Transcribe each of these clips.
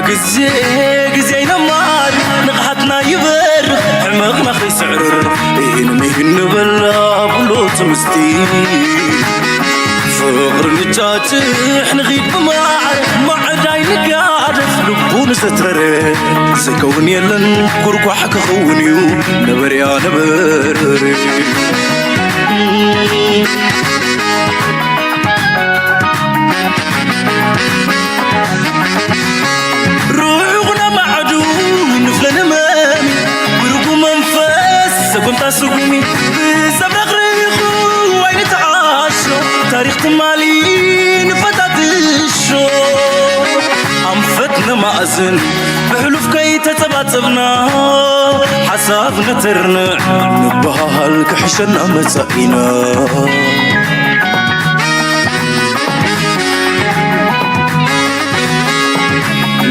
ግዜ ግዜ ይነማር ንቕሓትና ይበርኽ ሕመቕና ከይስዕርር ኢህን ምሂን ንበላ ብሎ ትምስቲ ፍቕሪ ንጫጭሕ ንኺድ ብማዕረ ማዕዳይ ንጋደፍ ልቡ ንዘትረረ ዝከውን የለን ጉርጓሕ ክኸውን እዩ ነበርያ ነበርር ርሑቕ ነማዕዱ ንፍለ ንመሚ ብርጉ መንፈስ ሰጉምታ ስጉሚ ብዘብረቕርቑ ኣይንተዓሾ ታሪኽ ትማሊ ንፈታትሾ ኣንፈት ነማእዝን ብሕሉፍ ከይተጸባጸብና ሓሳብ ነተርንዕ ንበሃል ክሕሸና መጻኢና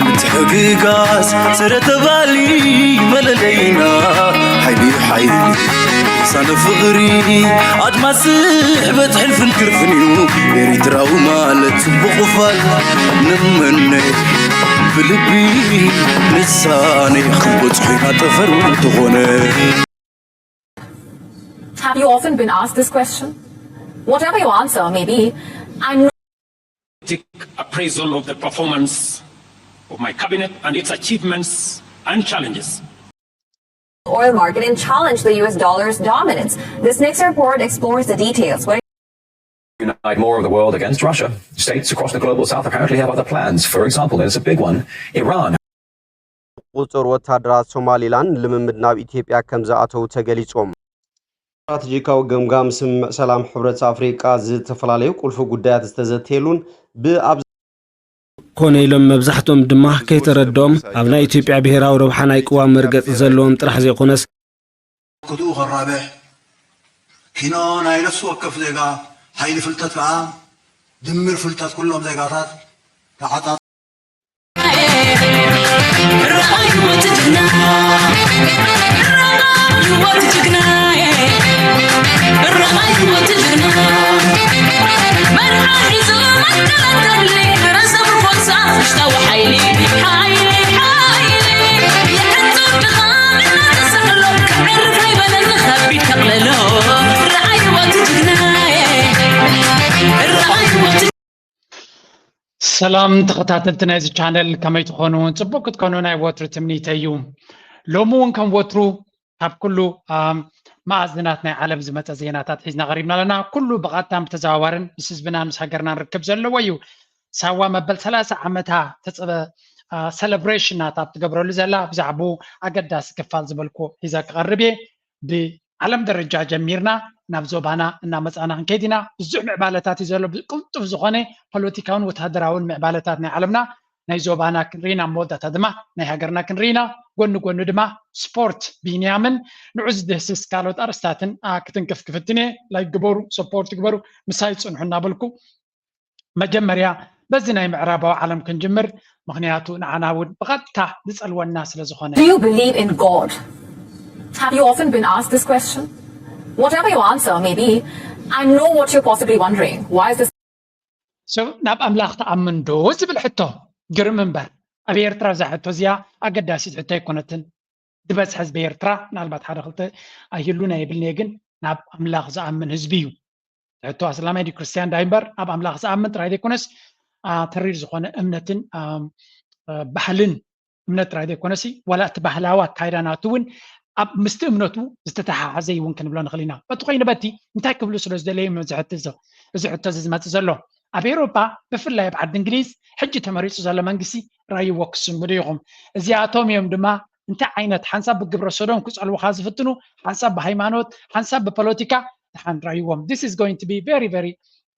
ምትሕግጋዝ ስረ ተባሊ መለለይና ሓይሊ ሓይሊ ሳነ ፍቕሪ ኣድማስ ስሕበት ሕልፍን ክርፍን እዩ ኤሪትራዊ ማለት ጽቡቕ ፋል ንመነ ብልቢ ንሳነ ክንበጽሖ ኢና ጠፈር እንተኾነ Have you often been asked this question? Whatever your answer may be, I know Take appraisal of the performance of my cabinet and its achievements and challenges. Oil market and challenge the U S dollar's dominance. This next report explores the details. Where Unite more of the world against Russia. States across the global south apparently have other plans. For example, there's a big one Iran. ቁጽር ወታደራት ሶማሊላንድ ልምምድ ናብ ኢትዮጵያ ከም ዝኣተዉ ተገሊጾም። ስትራተጂካዊ ገምጋም ስምምዕ ሰላም ሕብረት ኣፍሪቃ ዝተፈላለዩ ቁልፊ ጉዳያት ዝተዘተየሉን ብኣብ ኮነ ኢሎም መብዛሕትኦም ድማ ከይተረድኦም ኣብ ናይ ኢትዮጵያ ብሄራዊ ረብሓ ናይ ቅዋም መርገፂ ዘለዎም ጥራሕ ዘይኮነስ ክትኡ ከራብሕ ኪኖ ናይ ነፍሲ ወከፍ ዜጋ ሓይሊ ፍልጠት ከዓ ድምር ፍልጠት ኩሎም ዜጋታት ተዓፃ ሰላም ተኸታተልቲ ናይዚ ቻነል ከመይ ትኾኑ? ጽቡቅ ክትኮኑ ናይ ወትሩ ትምኒተይ እዩ። ሎሚ እውን ከም ወትሩ ካብ ኩሉ ኣም፣ መኣዝናት ናይ ዓለም ዝመጸ ዜናታት ሒዝና ቀሪብና ኣለና። ኩሉ ብቐጥታን ብተዘዋዋርን ምስ ህዝብናን ምስ ሃገርናን ርክብ ዘለዎ እዩ። ሳዋ መበል ሰላሳ ዓመታ ተጸበ ሰለብሬሽናት ኣብ ትገብረሉ ዘላ ብዛዕባኡ ኣገዳሲ ክፋል ዝበልኩ ሒዘ ክቐርብ እየ። ብዓለም ደረጃ ጀሚርና ናብ ዞባና እናመፃና ክንከይድ ኢና። ብዙሕ ምዕባለታት እዩ ዘሎ። ብቅልጡፍ ዝኾነ ፖለቲካውን ወታደራውን ምዕባለታት ናይ ዓለምና ናይ ዞባና ክንርኢ ኢና፣ ኣብ መወዳእታ ድማ ናይ ሃገርና ክንርኢ ኢና። ጎኒ ጎኒ ድማ ስፖርት ቢንያምን ንዑ ዝድህስስ ካልኦት ኣርእስታትን ክትንክፍ ክፍትን እየ። ላይክ ግበሩ፣ ሰፖርት ግበሩ፣ ምሳይ ፅንሑ እናበልኩ መጀመርያ በዚ ናይ ምዕራባዊ ዓለም ክንጅምር፣ ምኽንያቱ ንዓና እውን ብቐጥታ ዝጸልወና ስለ ዝኾነ። Do you believe in God? Have you often been asked this question? Whatever your answer may be, I know what you're possibly wondering. Why is this? So ናብ ኣምላኽ ትኣምን ዶ ዝብል ሕቶ ግርም እምበር ኣብ ኤርትራ እዛ ሕቶ እዚኣ ኣገዳሲት ሕቶ ኣይኮነትን። ዝበዝሐ ህዝቢ ኤርትራ ምናልባት ሓደ ክልተ ኣይህሉን ኣይብልን እየ፣ ግን ናብ ኣምላኽ ዝኣምን ህዝቢ እዩ። ሕቶ ኣስላማይ ድዩ ክርስትያን ዳይ እምበር ኣብ ኣምላኽ ዝኣምን ጥራይ ዘይኮነስ ተሪር ዝኾነ እምነትን ባህልን እምነት ጥራይ ዘይኮነሲ ዋላ እቲ ባህላዊ ኣካይዳ ናቱ እውን ኣብ ምስቲ እምነቱ ዝተተሓሓዘ እውን ክንብሎ ንኽእል ኢና። በቲ ኮይኑ በቲ እንታይ ክብሉ ስለ ዝደለዩ እዮም እዚ ሕቶ እዚ እዚ ሕቶ እዚ ዝመፅእ ዘሎ። ኣብ ኤውሮጳ ብፍላይ ኣብ ዓዲ እንግሊዝ ሕጂ ተመሪፁ ዘሎ መንግስቲ ራይዎ ክስሙ ዶ ኢኹም? እዚኣቶም እዮም ድማ እንታይ ዓይነት ሓንሳብ ብግብረ ሰዶም ክፀልውኻ ዝፍትኑ ሓንሳብ ብሃይማኖት ሓንሳብ ብፖለቲካ ደሓን ራይዎም this is going to be very very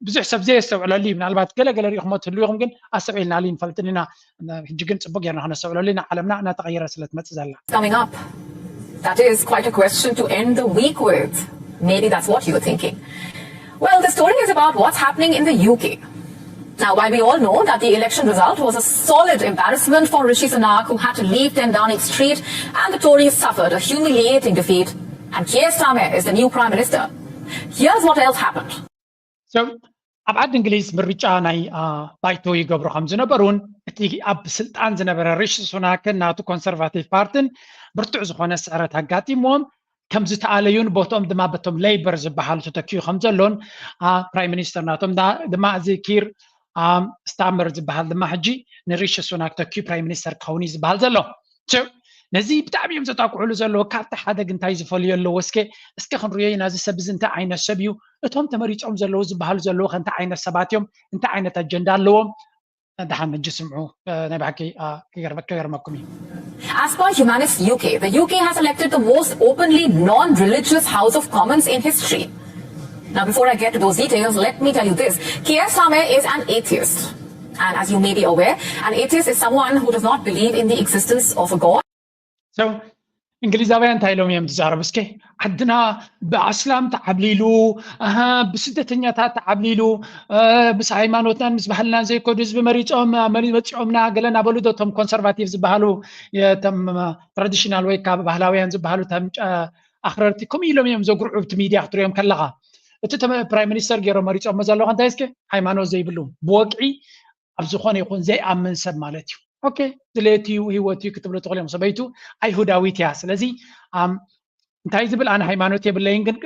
ብዙሕ ሰብ ዘየስተውዕለሉ እዩ ምናልባት ገለ ገለ ሪኢኹሞ ትህልው ኢኹም ግን ኣስተውዒልናሉ ይንፈልጥን ኢና ሕጂ ግን ፅቡቅ ጌርና ክነስተውዕለሉ ኢና ዓለምና እናተቀየረ ስለ ትመፅእ ዘላ Coming up. That is quite a question to end the week with. Maybe that's what you're thinking. Well, the story is about what's happening in the U K. Now, while we all know that the election result was a solid embarrassment for Rishi Sunak, who had to leave ten Downing Street, and the Tories suffered a humiliating defeat, and Keir Starmer is the new Prime Minister. Here's what else happened. So, ኣብ ዓዲ እንግሊዝ ምርጫ ናይ ባይቶ ይገብሩ ከም ዝነበሩን እቲ ኣብ ስልጣን ዝነበረ ሪሺ ሱናክን ናቱ ኮንሰርቫቲቭ ፓርትን ብርቱዕ ዝኾነ ስዕረት ኣጋጢምዎም ከም ዝተኣለዩን ቦትኦም ድማ በቶም ሌበር ዝበሃሉ ተተኪኡ ከም ዘሎን ፕራይም ሚኒስተር ናቶም ድማ እዚ ኪር ስታመር ዝበሃል ድማ ሕጂ ንሪሺ ሱናክ ተኪኡ ፕራይም ሚኒስተር ክኸውን እዩ ዝበሃል ዘሎ። ነዚ ብጣዕሚ እዮም ዘጣቅዕሉ ዘለዉ። ካብቲ ሓደ ግን እንታይ ዝፈልዮ ኣለዎ? እስከ እስከ ክንሪኦ ኢና። እዚ ሰብ እዚ እንታይ ዓይነት ሰብ እዩ? እቶም ተመሪፆም ዘለዉ ዝበሃሉ ዘለዉ ከ እንታይ ዓይነት ሰባት እዮም? እንታይ ዓይነት ኣጀንዳ ኣለዎም? ደሓን ሕጂ ስምዑ። ናይ ብሓቂ ክገርመኩም እዩ። As per Humanist U K, the U K has elected the most openly non-religious House of Commons in history. Now, before I get to those details, let me tell you this. Keir Starmer is an atheist. And as you may be aware, an atheist is someone who does not believe in the existence of a God. So, እንግሊዛውያን እንታይ ኢሎም እዮም ዝዛረቡ? እስከ ዓድና ብኣስላም ተዓብሊሉ፣ ብስደተኛታት ተዓብሊሉ፣ ምስ ሃይማኖትናን ምስ ባህልናን ዘይከዱ ህዝቢ መሪፆም መፂኦምና ገለ እናበሉ ዶ እቶም ኮንሰርቫቲቭ ዝበሃሉ ቶም ትራዲሽናል ወይ ካብ ባህላውያን ዝበሃሉ ኣኽረርቲ ከምኡ ኢሎም እዮም ዘጉርዑ። ኣብቲ ሚድያ ክትሪኦም ከለኻ እቲ ፕራይም ሚኒስተር ገይሮም መሪፆሞ ዘለዉ እንታይ እስከ ሃይማኖት ዘይብሉ ብወግዒ ኣብ ዝኾነ ይኹን ዘይኣምን ሰብ ማለት እዩ። ኦኬ ድሌት እዩ ህይወት እዩ ክትብሉ ትኽእሉ እዮም። ሰበይቱ ኣይሁዳዊት እያ። ስለዚ እንታይ ዝብል ኣነ ሃይማኖት የብለይን፣ ግን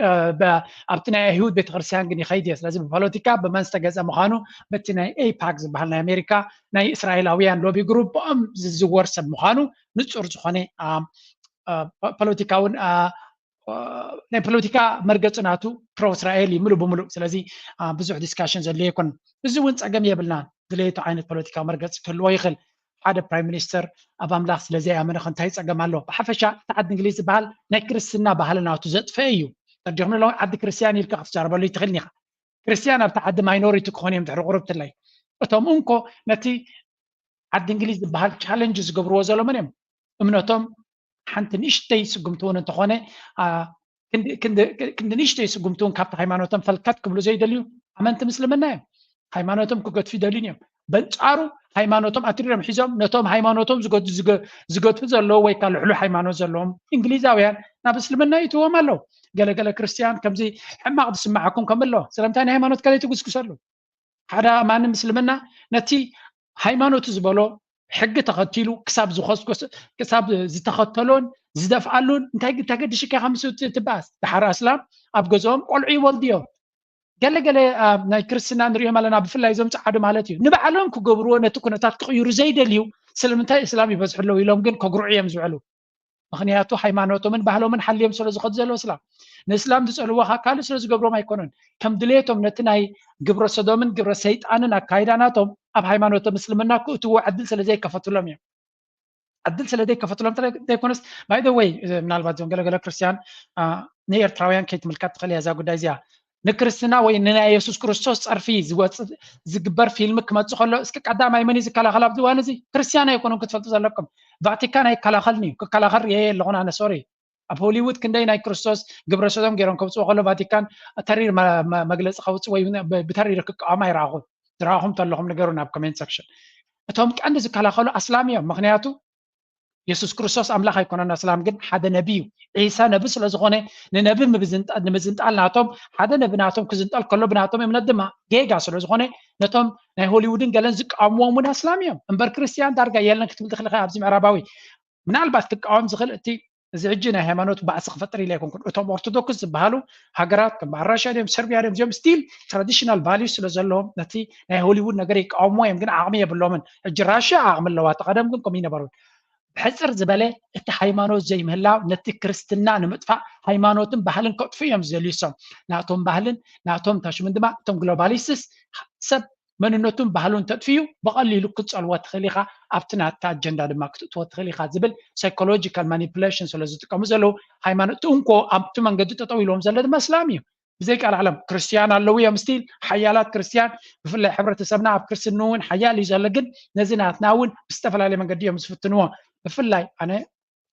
ኣብቲ ናይ ኣይሁድ ቤተክርስትያን ግን ይኸይድ እየ። ስለዚ ብፖለቲካ ብመን ዝተገዘ ምዃኑ በቲ ናይ ኤይፓክ ዝበሃል ናይ ኣሜሪካ ናይ እስራኤላውያን ሎቢ ግሩፕ ብኦም ዝዝወር ሰብ ምዃኑ ንፁር ዝኾነ ፖለቲካውን ናይ ፖለቲካ መርገፂ ናቱ ፕሮ እስራኤል እዩ ምሉእ ብምሉእ። ስለዚ ብዙሕ ዲስካሽን ዘድልዮ ኣይኮነን። እዚ እውን ፀገም የብልናን። ድሌቱ ዓይነት ፖለቲካዊ መርገፂ ክህልዎ ይኽእል። ሓደ ፕራይም ሚኒስተር ኣብ ኣምላኽ ስለ ዘይኣመነ ከ እንታይ ፀገም ኣሎ? ብሓፈሻ እቲ ዓዲ እንግሊዝ ዝበሃል ናይ ክርስትና ባህሊ ናቱ ዘጥፈአ እዩ። ተዲኹም ሎ ዓዲ ክርስትያን ኢልካ ክትዛረበሉ ይትኽእል ኢኻ። ክርስትያን ኣብቲ ዓዲ ማይኖሪቲ ክኾኑ እዮም ድሕሪ ቁሩብ ትላይ። እቶም እንኮ ነቲ ዓዲ እንግሊዝ ዝበሃል ቻለንጅ ዝገብርዎ ዘሎ መን እዮም? እምነቶም ሓንቲ ንእሽተይ ስጉምቲ እውን እንተኾነ ክንዲ ንእሽተይ ስጉምቲ እውን ካብቲ ሃይማኖቶም ፈልከት ክብሉ ዘይደልዩ ኣመንቲ ምስልምና እዮም። ሃይማኖቶም ክገድፉ ይደልዩን እዮም። በንጻሩ ሃይማኖቶም ኣትሪሮም ሒዞም ነቶም ሃይማኖቶም ዝገድፉ ዘለዉ ወይ ከዓ ልሕሉ ሃይማኖት ዘለዎም እንግሊዛውያን ናብ እስልምና ይእትዎም ኣለዉ። ገለገለ ክርስትያን ከምዚ ሕማቕ ዝስምዓኩም ከም ኣሎ ስለምንታይ ናይ ሃይማኖት ከለይ ትጉስጉሰሉ? ሓደ ኣማኒ ምስልምና ነቲ ሃይማኖቱ ዝበሎ ሕጊ ተኸቲሉ ክሳብ ዝኸስኮስ ክሳብ ዝተኸተሎን ዝደፍኣሉን እንታይ እንታይ ገድሽካ ከምስ ትበኣስ። ድሓር ኣስላም ኣብ ገዝኦም ቆልዑ ይወልድዮም። ገለገለ ናይ ክርስትና ንሪኦም ኣለና፣ ብፍላይ እዞም ፀዓዱ ማለት እዩ። ንባዕሎም ክገብርዎ ነቲ ኩነታት ክቕይሩ ዘይደልዩ ስለምንታይ እስላም ይበዝሑ ኣለዉ ኢሎም ግን ከጉርዑ እዮም ዝውዕሉ። ምክንያቱ ሃይማኖቶምን ባህሎምን ሓልዮም ስለ ዝኸዱ ዘለዉ እስላም ንእስላም ዝፀልዎ ካልእ ስለ ዝገብሮም ኣይኮነን። ከም ድሌቶም ነቲ ናይ ግብረ ሰዶምን ግብረ ሰይጣንን ኣካይዳ ናቶም ኣብ ሃይማኖቶም እስልምና ክእትዎ ዕድል ስለ ዘይከፈትሎም እዮም። ዕድል ስለ ዘይከፈትሎም ዘይኮነስ ባይ ወይ ምናልባት እዞም ገለገለ ክርስትያን ንኤርትራውያን ከይትምልከት ትኽእል እያ እዛ ጉዳይ እዚኣ። ንክርስትና ወይ ንናይ የሱስ ክርስቶስ ፀርፊ ዝወፅእ ዝግበር ፊልም ክመፅእ ከሎ እስኪ ቀዳማይ መን እዩ ዝከላኸል ኣብዚ እዋን እዚ? ክርስትያን ኣይኮኑን ክትፈልጡ ዘለኩም። ቫቲካን ኣይከላኸልን እዩ። ክከላኸል ርኤ ኣለኹን ኣነ ሶሪ። ኣብ ሆሊውድ ክንደይ ናይ ክርስቶስ ግብረ ሰዶም ገይሮም ከውፅዎ ከሎ ቫቲካን ተሪር መግለፂ ከውፅእ ወይ ብተሪር ክቃወም ኣይረኣኹን። ዝረኣኹም ተለኹም ንገሩን ኣብ ኮሜንት ሰክሽን። እቶም ቀንዲ ዝከላኸሉ ኣስላም እዮም። ምክንያቱ የሱስ ክርስቶስ ኣምላኽ ኣይኮነን ኣስላም ግን ሓደ ነቢ እዩ። ዒሳ ነቢ ስለ ዝኾነ ንነቢ ንምዝንጣል ናቶም ሓደ ነቢ ናቶም ክዝንጠል ከሎ ብናቶም እምነት ድማ ጌጋ ስለ ዝኾነ ነቶም ናይ ሆሊውድን ገለን ዝቃወምዎም እውን ኣስላም እዮም። እምበር ክርስትያን ዳርጋ የለን ክትብል ትኽእል ኢኻ ኣብዚ ምዕራባዊ ምናልባት ክቃወም ዝኽእል እቲ እዚ ሕጂ ናይ ሃይማኖት ባእሲ ክፈጥር ኢለ ኣይኮንኩን። እቶም ኦርቶዶክስ ዝበሃሉ ሃገራት ከም በዓል ራሽያ ድዮም ሰርቢያ ድዮም እዚኦም ስቲል ትራዲሽናል ቫልዩ ስለ ዘለዎም ነቲ ናይ ሆሊውድ ነገር ይቃወምዎ እዮም፣ ግን ዓቕሚ የብሎምን። ሕጂ ራሽያ ዓቕሚ ኣለዋ፣ እቲ ቀደም ግን ከምኡ ይነበሩን። ብሕፅር ዝበለ እቲ ሃይማኖት ዘይምህላው ነቲ ክርስትና ንምጥፋእ ሃይማኖትን ባህልን ከጥፉ እዮም ዝደልዩ እሶም። ናቶም ባህልን ናቶም ታሽምን ድማ እቶም ግሎባሊስትስ ሰብ መንነቱን ባህሉን ተጥፍዩ ብቐሊሉ ክትፀልዎ ትኽእል ኢኻ። ኣብቲ ናትካ ኣጀንዳ ድማ ክትእትዎ ትኽእል ኢኻ ዝብል ሳይኮሎጂካል ማኒፕሌሽን ስለ ዝጥቀሙ ዘለዉ ሃይማኖት እቲ እንኮ ኣብቲ መንገዲ ጠጠው ኢልዎም ዘሎ ድማ እስላም እዩ። ብዘይ ቃል ዓለም ክርስትያን ኣለዉ እዮም ስቲል ሓያላት ክርስትያን ብፍላይ ሕብረተሰብና ኣብ ክርስትንኡ እውን ሓያል እዩ ዘሎ ግን ነዚ ናትና እውን ብዝተፈላለየ መንገዲ እዮም ዝፍትንዎ። ብፍላይ ኣነ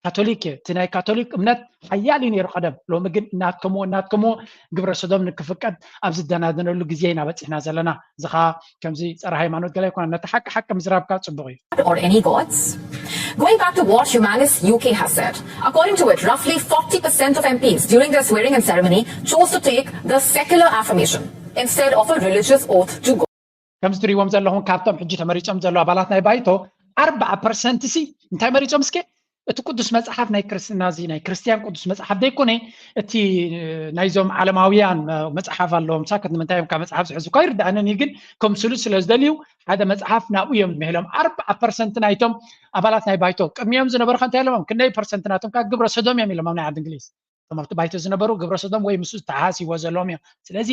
ካቶሊክ እየ። እቲ ናይ ካቶሊክ እምነት ሓያል እዩ ነይሩ ቀደም። ሎሚ ግን እናድከምዎ እናድከምዎ ግብረ ሰዶም ንክፍቀድ ኣብ ዝደናደነሉ ግዜ ኢና በፂሕና ዘለና። እዚ ከዓ ከምዚ ፀረ ሃይማኖት ገለ ኣይኮነን። ነቲ ሓቂ ሓቂ ምዝራብካ ፅቡቕ እዩ። Or any gods? Going back to what Humanist U K has said, according to it, roughly forty percent of M Ps during their swearing-in ceremony chose to take the secular affirmation. instead of a religious oath to God. ከምዚ ትሪእዎም ዘለኹም ካብቶም ሕጂ ተመሪጾም ዘለዉ ኣባላት ናይ ባይቶ ኣርባዓ ፐርሰንት ሲ እንታይ መሪጾም እስከ? እቲ ቅዱስ መጽሓፍ ናይ ክርስትና እዚ ናይ ክርስትያን ቅዱስ መጽሓፍ ዘይኮነ እቲ ናይዞም ዓለማውያን መጽሓፍ ኣለዎም። ሳክት ንምንታይ እዮም ካብ መጽሓፍ ዝሕዙ እኳ ይርዳእንን እዩ፣ ግን ከምስሉ ስለ ዝደልዩ ሓደ መጽሓፍ ናብኡ እዮም ዝምሄሎም። ኣርባዓ ፐርሰንት ናይቶም ኣባላት ናይ ባይቶ ቅድሚኦም ዝነበሩ ከ እንታይ ኢሎሞም? ክንደይ ፐርሰንት ናቶም ካብ ግብረ ሰዶም እዮም ኢሎሞም ናይ ዓዲ እንግሊዝ። እቶም ኣብቲ ባይቶ ዝነበሩ ግብረ ሰዶም ወይ ምስኡ ዝተሓሲዎ ዘለዎም እዮም። ስለዚ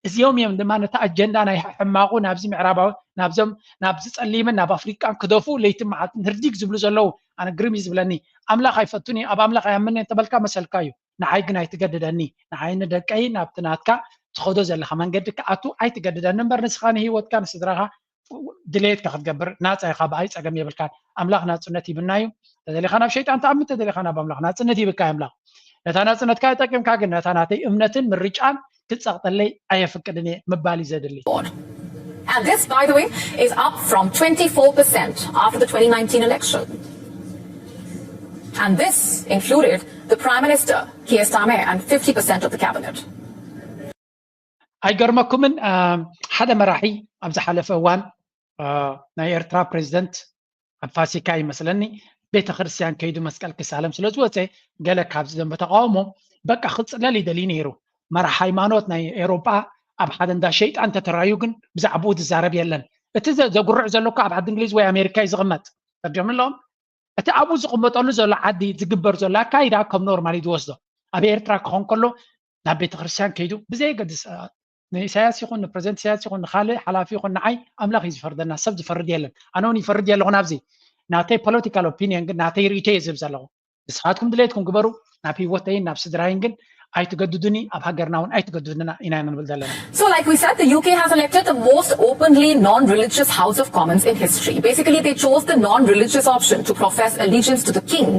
እዚኦም እዮም ድማ ነቲ ኣጀንዳ ናይ ሕማቑ ናብዚ ምዕራባዊ ናብዞም ናብዚ ጸሊምን ናብ ኣፍሪቃን ክደፉ ለይትን መዓልትን ህርዲግ ዝብሉ ዘለዉ። ኣነ ግርም እዩ ዝብለኒ። ኣምላኽ ኣይፈቱን እዩ፣ ኣብ ኣምላኽ ኣይኣምንን እንተበልካ መሰልካ እዩ። ንዓይ ግን ኣይትገድደኒ። ንዓይ ንደቀይ ናብቲ ናትካ ትኸዶ ዘለኻ መንገዲ ክኣቱ ኣይትገድደኒ እምበር ንስኻ ንህይወትካ ንስድራኻ ድሌትካ ክትገብር ናፃ ኢኻ፣ ብኣይ ፀገም የብልካን። ኣምላኽ ናፅነት ይብና እዩ። ተደሊኻ ናብ ሸይጣን ተኣምን፣ ተደሊኻ ናብ ኣምላኽ ናፅነት ይብካ ኣምላኽ። ነታ ናፅነትካ ይጠቂምካ ግን ነታ ናተይ እምነትን ምርጫን ክትፀቕጠለይ ኣየፍቅድን እየ ምባል እዩ ዘድሊ። And this, by the way, is up from twenty-four percent after the twenty nineteen election. And this included the Prime Minister, Keir Starmer, and fifty percent of the cabinet. ኣይገርመኩምን ሓደ መራሒ ኣብ ዝሓለፈ እዋን ናይ ኤርትራ ፕሬዚደንት ኣብ ፋሲካ ይመስለኒ ቤተ ክርስቲያን ከይዱ መስቀል ክሳለም ስለ ዝወፀ ገለ ካብዚ ዘንበ ተቃውሞ በቃ ክፅለል ይደልዩ ነይሩ። መራሕ ሃይማኖት ናይ ኤሮጳ ኣብ ሓደ እንዳ ሸይጣን ተተራዩ ግን ብዛዕባኡ ዝዛረብ የለን። እቲ ዘጉርዕ ዘሎ እኮ ኣብ ዓዲ እንግሊዝ ወይ ኣሜሪካ እዩ ዝቕመጥ። ተርጀምሎም እቲ ኣብኡ ዝቕመጠሉ ዘሎ ዓዲ ዝግበር ዘሎ ኣካይዳ ከም ኖርማል እዩ ዝወስዶ። ኣብ ኤርትራ ክኾን ከሎ ናብ ቤተክርስትያን ከይዱ ብዘየገድስ ንኢሳያስ ይኹን ንፕረዚደንት ኢሳያስ ይኹን ንካልእ ሓላፊ ይኹን ንዓይ ኣምላኽ እዩ ዝፈርደና፣ ሰብ ዝፈርድ የለን። ኣነ እውን ይፈርድ የለኹን ኣብዚ ናተይ ፖለቲካል ኦፒኒየን ግን ናተይ ርእቶ እየ ዝህብ ዘለኹ። ንስኻትኩም ድሌትኩም ግበሩ፣ ናብ ህይወተይን ናብ ስድራይን ግን ኣይትገድዱኒ፣ ኣብ ሃገርና እውን ኣይትገድዱና ኢና ንብል ዘለና። So, like we said, the U K has elected the most openly non-religious House of Commons in history. Basically, they chose the non-religious option to profess allegiance to the king,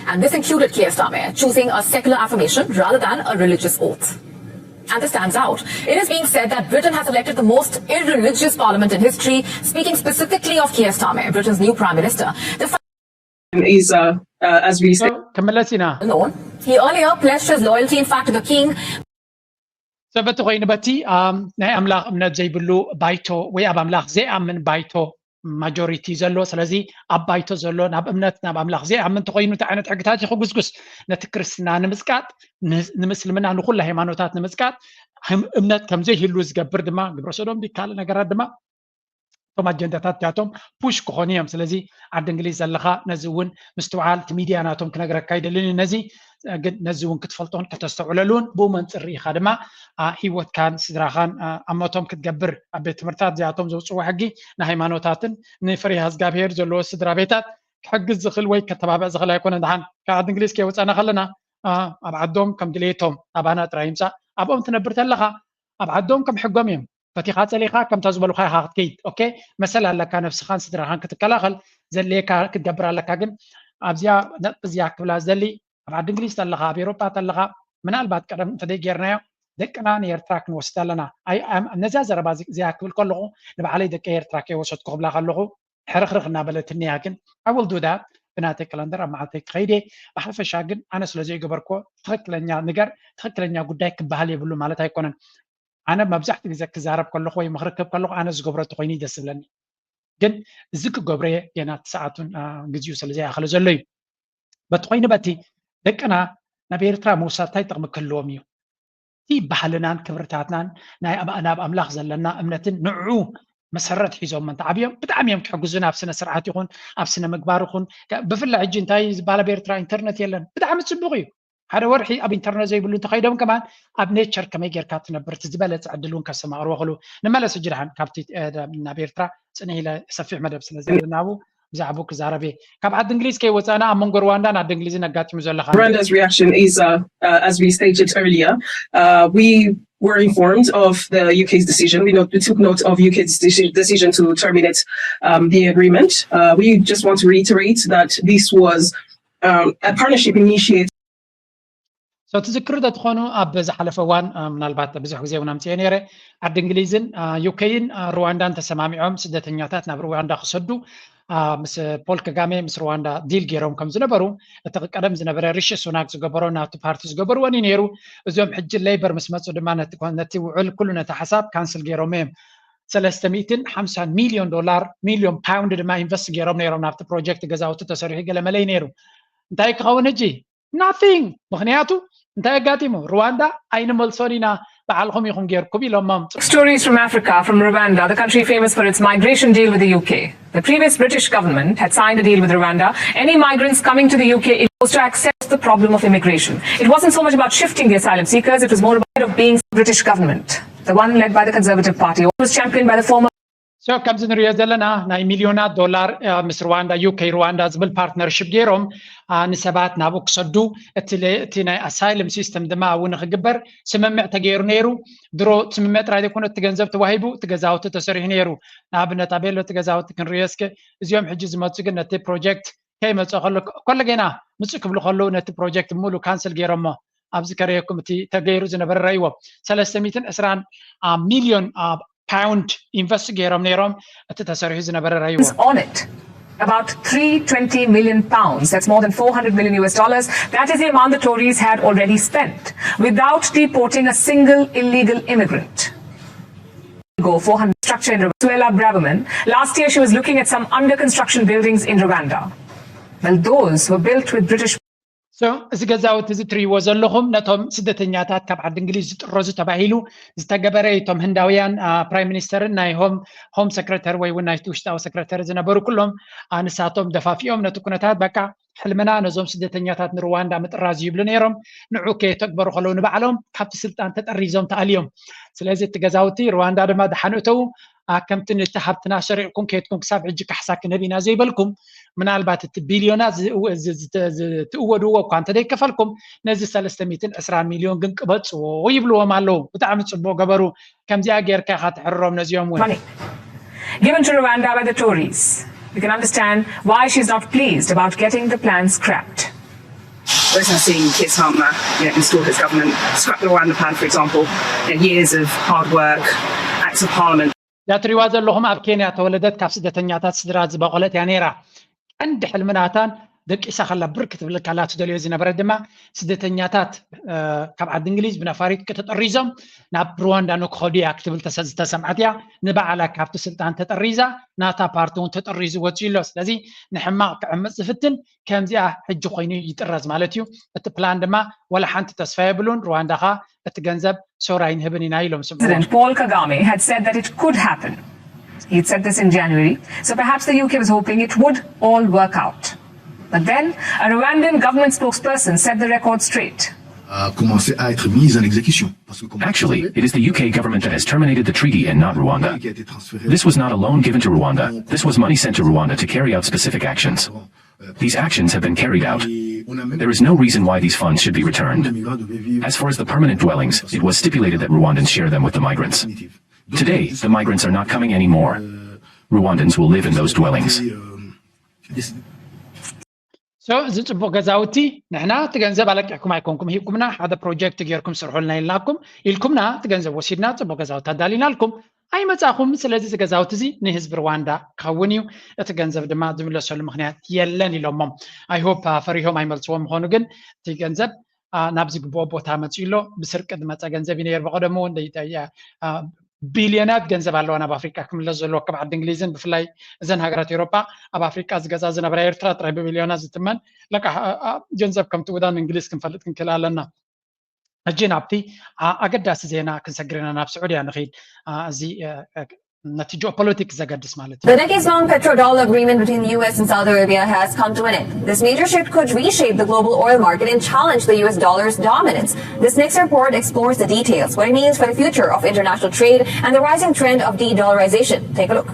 and this included Keir Starmer choosing a secular affirmation rather than a religious oath. And this stands out. It is being said that Britain has elected the most irreligious parliament in history. Speaking specifically of Keir Starmer, Britain's new prime minister, the is, uh, uh, as we said, ክምለስ ኢና። He earlier pledged his loyalty, in fact, to the king. ሰበቲ ኮይኑ በቲ ናይ ኣምላኽ እምነት ዘይብሉ ባይቶ ወይ ኣብ ኣምላኽ ዘይኣምን ባይቶ ማጆሪቲ ዘሎ። ስለዚ ኣብ ባይቶ ዘሎ ናብ እምነት ናብ ኣምላኽ ዘይኣምን ተኮይኑ እንታይ ዓይነት ሕግታት እዩ ክጉስጉስ? ነቲ ክርስትና ንምጽቃጥ፣ ንምስልምና፣ ንኩሉ ሃይማኖታት ንምጽቃጥ እምነት ከምዘይህሉ ዝገብር ድማ ግብረ ሰዶም ካልእ ነገራት ድማ እቶም ኣጀንዳታት እዚኣቶም ፑሽ ክኾኑ እዮም። ስለዚ ዓዲ እንግሊዝ ዘለኻ ነዚ እውን ምስትውዓል እቲ ሚድያ ናቶም ክነግረካ ይደልን እዩ። ነዚ ግን ነዚ እውን ክትፈልጦን ከተስተውዕለሉን ብኡ መንፅር ርኢኻ ድማ ሂወትካን ስድራኻን ኣሞቶም ክትገብር ኣብ ቤት ትምህርታት እዚኣቶም ዘውፅዎ ሕጊ ንሃይማኖታትን ንፍሪሃ እግዚኣብሄር ዘለዎ ስድራ ቤታት ክሕግዝ ዝኽእል ወይ ከተባብዕ ዝኽእል ኣይኮነ። ድሓን ካብ ዓዲ እንግሊዝ ከይወፃና ከለና ኣብ ዓዶም ከም ድሌቶም ኣባና ጥራይ ይምፃእ ኣብኦም ትነብር ተለኻ ኣብ ዓዶም ከም ሕጎም እዮም። ፈቲኻ ጸሊኻ ከምታ ዝበሉኻ ኢኻ ክትከይድ። ኦኬ መሰል ኣለካ ነብስኻን ስድራኻን ክትከላኸል ዘድልየካ ክትገብር ኣለካ። ግን ኣብዚኣ ነጥቢ እዚኣ ክብላ ዝደሊ ኣብ ዓዲ እንግሊዝ ተለኻ ኣብ ኤሮጳ ተለኻ ምናልባት ቀደም እንተደይ ጌርናዮ ደቅና ንኤርትራ ክንወስድ ኣለና። ነዚኣ ዘረባ እዚኣ ክብል ከለኹ ንባዕለይ ደቂ ኤርትራ ከይወሰድኩ ክብላ ከለኹ ሕርኽርኽ እናበለትኒ እያ። ግን I will do that ብናተይ ካላንደር ኣብ መዓልተይ ክኸይድ እየ። ብሓፈሻ ግን ኣነ ስለ ዘይገበርኩዎ ትኽክለኛ ነገር ትኽክለኛ ጉዳይ ክበሃል የብሉ ማለት ኣይኮነን። ኣነ መብዛሕትኡ ግዜ ክዛረብ ከለኹ ወይ ምኽሪ ክህብ ከለኹ ኣነ ዝገብሮ እንተኾይኑ እዩ ደስ ዝብለኒ። ግን እዚ ክገብሮ እየ ገና እቲ ሰዓቱን ግዜኡ ስለ ዘይኣኸለ ዘሎ እዩ። በቲ ኮይኑ በቲ ደቅና ናብ ኤርትራ ምውሳድ እንታይ ጥቕሚ ክህልዎም እዩ? እቲ ባህልናን ክብርታትናን ናይ ናብ ኣምላኽ ዘለና እምነትን ንዕኡ መሰረት ሒዞም እንተዓብዮም ብጣዕሚ እዮም ክሕግዙና ኣብ ስነ ስርዓት ይኹን ኣብ ስነ ምግባር ይኹን። ብፍላይ ሕጂ እንታይ ዝበሃል ኣብ ኤርትራ ኢንተርነት የለን። ብጣዕሚ ፅቡቕ እዩ። ሓደ ወርሒ ኣብ ኢንተርነት ዘይብሉ እንተኸይዶም ከማን ኣብ ኔቸር ከመይ ጌርካ ትነብር እቲ ዝበለፀ ዕድል እውን ከስተማቕርዎ ክሉ። ንመለስ ሕጂ ድሓን ካብቲ ናብ ኤርትራ ፅንሕ ኢለ ሰፊሕ መደብ ስለ ዘለና ብዛዕባኡ ክዛረብ እየ። ካብ ዓዲ እንግሊዝ ከይወፃእና ኣብ መንጎ ሩዋንዳን ዓዲ እንግሊዝን ኣጋጢሙ ዘሎ ከመይ? Rwanda's reaction is, uh, uh, as we stated earlier, uh, we were informed of the U K's decision. We, not, we took note of U K's decision, decision to terminate um, the agreement. Uh, we just want to reiterate that this was um, a partnership initiated. ትዝክሩ ተትኾኑ ኣብ ዝሓለፈ እዋን ምናልባት ብዙሕ ግዜ እውን ኣምፅኦ ነይረ፣ ዓዲ እንግሊዝን ዩኬይን ሩዋንዳን ተሰማሚዖም ስደተኛታት ናብ ሩዋንዳ ክሰዱ ምስ ፖል ከጋሜ ምስ ሩዋንዳ ዲል ገይሮም ከም ዝነበሩ እቲ ቀደም ዝነበረ ሪሺ ሱናክ ዝገበሮ ናብቲ ፓርቲ ዝገበርዎን እዩ ነይሩ። እዚኦም ሕጂ ሌበር ምስ መፁ ድማ ነቲ ውዕል ኩሉ ነቲ ሓሳብ ካንስል ገይሮም እዮም። ሰለስተ ሚእትን ሓምሳን ሚልዮን ዶላር ሚልዮን ፓውንድ ድማ ኢንቨስት ገይሮም ነይሮም ናብቲ ፕሮጀክት ገዛውቲ ተሰሪሑ ገለመለይ ነይሩ። እንታይ ክኸውን ሕጂ? ናቲንግ። ምክንያቱ እንታይ ኣጋጢሙ? ሩዋንዳ ኣይንመልሶን ኢና፣ ባዕልኹም ኢኹም ጌርኩም ኢሎሞም። Stories from Africa, from Rwanda, the country famous for its migration deal with the U K. The previous British government had signed a deal with Rwanda. Any migrants coming to the U K, it was to accept the problem of immigration. It wasn't so much about shifting the asylum seekers, it was more about being British government, the one led by the Conservative Party, always championed by the former So ከምዚ ንሪኦ ዘለና ናይ ሚልዮናት ዶላር ምስ ሩዋንዳ፣ ዩ ኬ ሩዋንዳ ዝብል ፓርትነርሽፕ ገይሮም ንሰባት ናብኡ ክሰዱ እቲ ናይ ኣሳይለም ሲስተም ድማ ኣብኡ ንክግበር ስምምዕ ተገይሩ ነይሩ። ድሮ ስምምዕ ጥራይ ዘይኮነ እቲ ገንዘብ ተዋሂቡ እቲ ገዛውቲ ተሰሪሑ ነይሩ። ንኣብነት ኣቤሎ እቲ ገዛውቲ ክንሪኦ እስከ። እዚኦም ሕጂ ዝመፁ ግን ነቲ ፕሮጀክት ከይመፁ ከሎ ከሎ ገና ምፅእ ክብሉ ከለዉ ነቲ ፕሮጀክት ሙሉ ካንስል ገይሮሞ። ኣብዚ ከረየኩም እቲ ተገይሩ ዝነበረ ረእይዎ። ሰለስተ ሚእትን ዕስራን ሚልዮን ፓውንድ ኢንቨስት ገይሮም ነይሮም። እቲ ተሰሪሑ ዝነበረ ረእይዎ። On it. About three twenty million pounds, that's more than four hundred million U S dollars. That is the amount the Tories had already spent without deporting a single illegal immigrant. Go four hundred structure in Suella Braverman. Last year, she was looking at some under construction buildings in Rwanda. Well, those were built with British So እዚ ገዛውቲ እዚ ትሪእዎ ዘለኹም ነቶም ስደተኛታት ካብ ዓዲ እንግሊዝ ዝጥረዙ ተባሂሉ ዝተገበረ እዩ። እቶም ህንዳውያን ፕራይም ሚኒስተርን ናይ ሆም ሆም ሰክረተሪ ወይ እውን ናይ ውሽጣዊ ሰክረተሪ ዝነበሩ ኩሎም ንሳቶም ደፋፊኦም ነቲ ኩነታት በቃ ሕልምና ነዞም ስደተኛታት ንሩዋንዳ ምጥራዝ ይብሉ ነይሮም። ንዑ ከየተግበሩ ከለዉ ንባዕሎም ካብቲ ስልጣን ተጠሪዞም ተኣልዮም። ስለዚ እቲ ገዛውቲ ሩዋንዳ ድማ ደሓን እተዉ ከምቲ ነቲ ሃብትና ሰሪቕኩም ከየድኩም ክሳብ ሕጂ ካሕሳ ክንህብ ኢና ዘይበልኩም፣ ምናልባት እቲ ቢልዮናት ዝእወ- ዝ- ዝተ- ዝትእወድዎ እኳ እንተደይከፈልኩም ነዚ ሰለስተ ሚእትን ዕስራን ሚልዮን ግን ቅበፅዎ ይብልዎም ኣለዉ። ብጣዕሚ ፅቡቅ ገበሩ። ከምዚኣ ጌርካ ኢኻ ትሕርሮም ነዚኦም እውን። money given to Rwanda by the Tories. You can understand why she's not pleased about getting the plan scrapped. We're seeing Keir Starmer, you know, install his government, scrap the Rwanda plan, for example, you know, years of hard work, acts of parliament. እዛ ትሪእዋ ዘለኹም ኣብ ኬንያ ተወለደት ካብ ስደተኛታት ስድራ ዝበቖለት እያ ነይራ። ቀንዲ ሕልሚ ናታን ደቂሳ ከላ ብር ክትብል ከላ ትደልዮ ዝነበረት ድማ ስደተኛታት ካብ ዓዲ እንግሊዝ ብነፋሪት ከተጠሪዞም ናብ ሩዋንዳ ንክኸዱ እያ ክትብል ዝተሰምዐት እያ። ንባዕላ ካብቲ ስልጣን ተጠሪዛ ናታ ፓርቲ እውን ተጠሪዙ ወፂኡ ኣሎ። ስለዚ ንሕማቕ ክዕምፅ ዝፍትን ከምዚኣ ሕጂ ኮይኑ ይጥረዝ ማለት እዩ። እቲ ፕላን ድማ ወላ ሓንቲ ተስፋ የብሉን። ሩዋንዳ ኸ እቲ ገንዘብ ሶር ኣይንህብን ኢና ኢሎም ስምዑ። President Paul Kagame had said that it could happen. He'd said this in January, so perhaps the U K was hoping it would all work out. But then, a Rwandan government spokesperson set the record straight. a commencé à être mise en exécution. Parce que, comme Actually, it is the U K government that has terminated the treaty and not Rwanda. This was not a loan given to Rwanda. This was money sent to Rwanda to carry out specific actions. These actions have been carried out. There is no reason why these funds should be returned. As far as the permanent dwellings, it was stipulated that Rwandans share them with the migrants. Today, the migrants are not coming anymore. Rwandans will live in those dwellings. So እዚ ፅቡቅ ገዛውቲ ንሕና እቲ ገንዘብ ኣለቂሕኩም ኣይኮንኩም ሂብኩምና፣ ሓደ ፕሮጀክት ጌርኩም ስርሑልና ኢልናኩም ኢልኩምና፣ እቲ ገንዘብ ወሲድና ፅቡቅ ገዛውቲ ኣዳሊናልኩም። ኣይመፃኹም። ስለዚ እዚ ገዛውቲ እዚ ንህዝቢ ሩዋንዳ ክኸውን እዩ፣ እቲ ገንዘብ ድማ ዝምለሰሉ ምክንያት የለን ኢሎሞም። I hope ፈሪሆም ኣይመልስዎም ምኾኑ፣ ግን እቲ ገንዘብ ናብ ዝግብኦ ቦታ መፂኡ ኣሎ። ብስርቂ ዝመፀ ገንዘብ እዩ ነይሩ። ብቐደሙ እውን ቢልዮናት ገንዘብ ኣለዋ ናብ ኣፍሪቃ ክምለስ ዘለዎ ካብ ዓዲ እንግሊዝን ብፍላይ እዘን ሃገራት ኤውሮጳ ኣብ ኣፍሪቃ ዝገዛ ዝነበራ ኤርትራ ጥራይ ብቢልዮናት ዝትመን ለካ ገንዘብ ከም ትውዳ ንእንግሊዝ ክንፈልጥ ክንክእል ኣለና። ሕጂ ናብቲ ኣገዳሲ ዜና ክንሰግር ኢና፣ ናብ ስዑድያ ንኽይድ። እዚ ነቲ ጂኦፖለቲክስ ዘገድስ ማለት እዩ። The decades-long petrodollar agreement between the U S and Saudi Arabia has come to an end. This major shift could reshape the global oil market and challenge the U S dollar's dominance. This next report explores the details, what it means for the future of international trade, and the rising trend of de-dollarization. Take a look.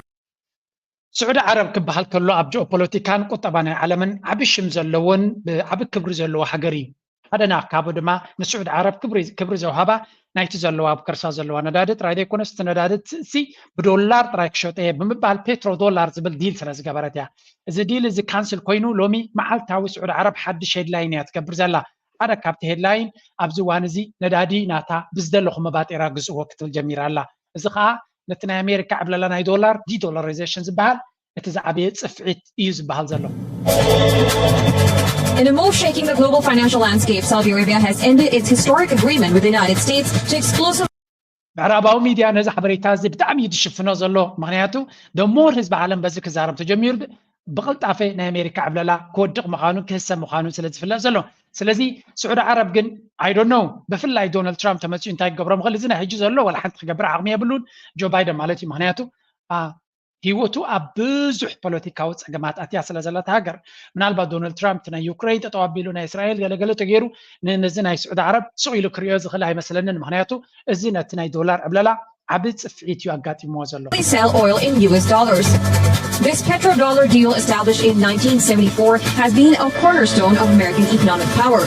ስዑዲ ዓረብ ክበሃል ከሎ ኣብ ጂኦፖለቲካን ቁጠባ ናይ ዓለምን ዓቢ ሽም ዘለዎን ዓቢ ክብሪ ዘለዎ ሃገር እዩ። ሓደ ናካቡ ድማ ንስዑዲ ዓረብ ክብሪ ዘውሃባ ናይቲ ዘለዋ ኣብ ከርሳ ዘለዋ ነዳዲ ጥራይ ዘይኮነስ እቲ ነዳዲ ትእሲ ብዶላር ጥራይ ክሸጦ እየ ብምባል ፔትሮ ዶላር ዝብል ዲል ስለ ዝገበረት እያ። እዚ ዲል እዚ ካንስል ኮይኑ ሎሚ መዓልታዊ ስዑዲ ዓረብ ሓድሽ ሄድላይን እያ ትገብር ዘላ። ሓደ ካብቲ ሄድላይን ኣብዚ እዋን እዚ ነዳዲ ናታ ብዝደለኹ መባጤራ ግዝእዎ ክትብል ጀሚራ ኣላ። እዚ ከዓ ነቲ ናይ ኣሜሪካ ዕብለላ ናይ ዶላር ዲዶላራይዜሽን ዝበሃል እቲ ዝዓበየ ፅፍዒት እዩ ዝበሃል ዘሎ። In a move shaking the global financial landscape, Saudi Arabia has ended its historic agreement with the United States to exclusive ምዕራባዊ ሚድያ ነዚ ሓበሬታ እዚ ብጣዕሚ እዩ ዝሽፍኖ ዘሎ። ምክንያቱ ደሞር ህዝቢ ዓለም በዚ ክዛረብ ተጀሚሩ ብቅልጣፈ ናይ ኣሜሪካ ዕብለላ ክወድቕ ምዃኑን ክህሰብ ምዃኑን ስለ ዝፍለጥ ዘሎ። ስለዚ ስዑዲ ዓረብ ግን ኣይዶኖ ብፍላይ ዶናልድ ትራምፕ ተመፂኡ እንታይ ክገብሮ ምኽእል? እዚ ናይ ሕጂ ዘሎ ዋላ ሓንቲ ክገብር ዓቕሚ የብሉን ጆ ባይደን ማለት እዩ። ምክንያቱ ሂወቱ ኣብ ብዙሕ ፖለቲካዊ ፀገማት ኣትያ ስለ ዘለታ ሃገር ምናልባት ዶናልድ ትራምፕ ናይ ዩክሬን ጠጠው ኣቢሉ ናይ እስራኤል ገለገለ ተገይሩ ነዚ ናይ ስዑዲ ዓረብ ስቕ ኢሉ ክሪኦ ዝኽእል ኣይመስለንን። ምክንያቱ እዚ ነቲ ናይ ዶላር ዕብለላ ዓቢ ጽፍዒት እዩ ኣጋጢምዎ ዘሎ። Sell oil in U S dollars. This petrodollar deal established in nineteen seventy-four has been a cornerstone of American economic power.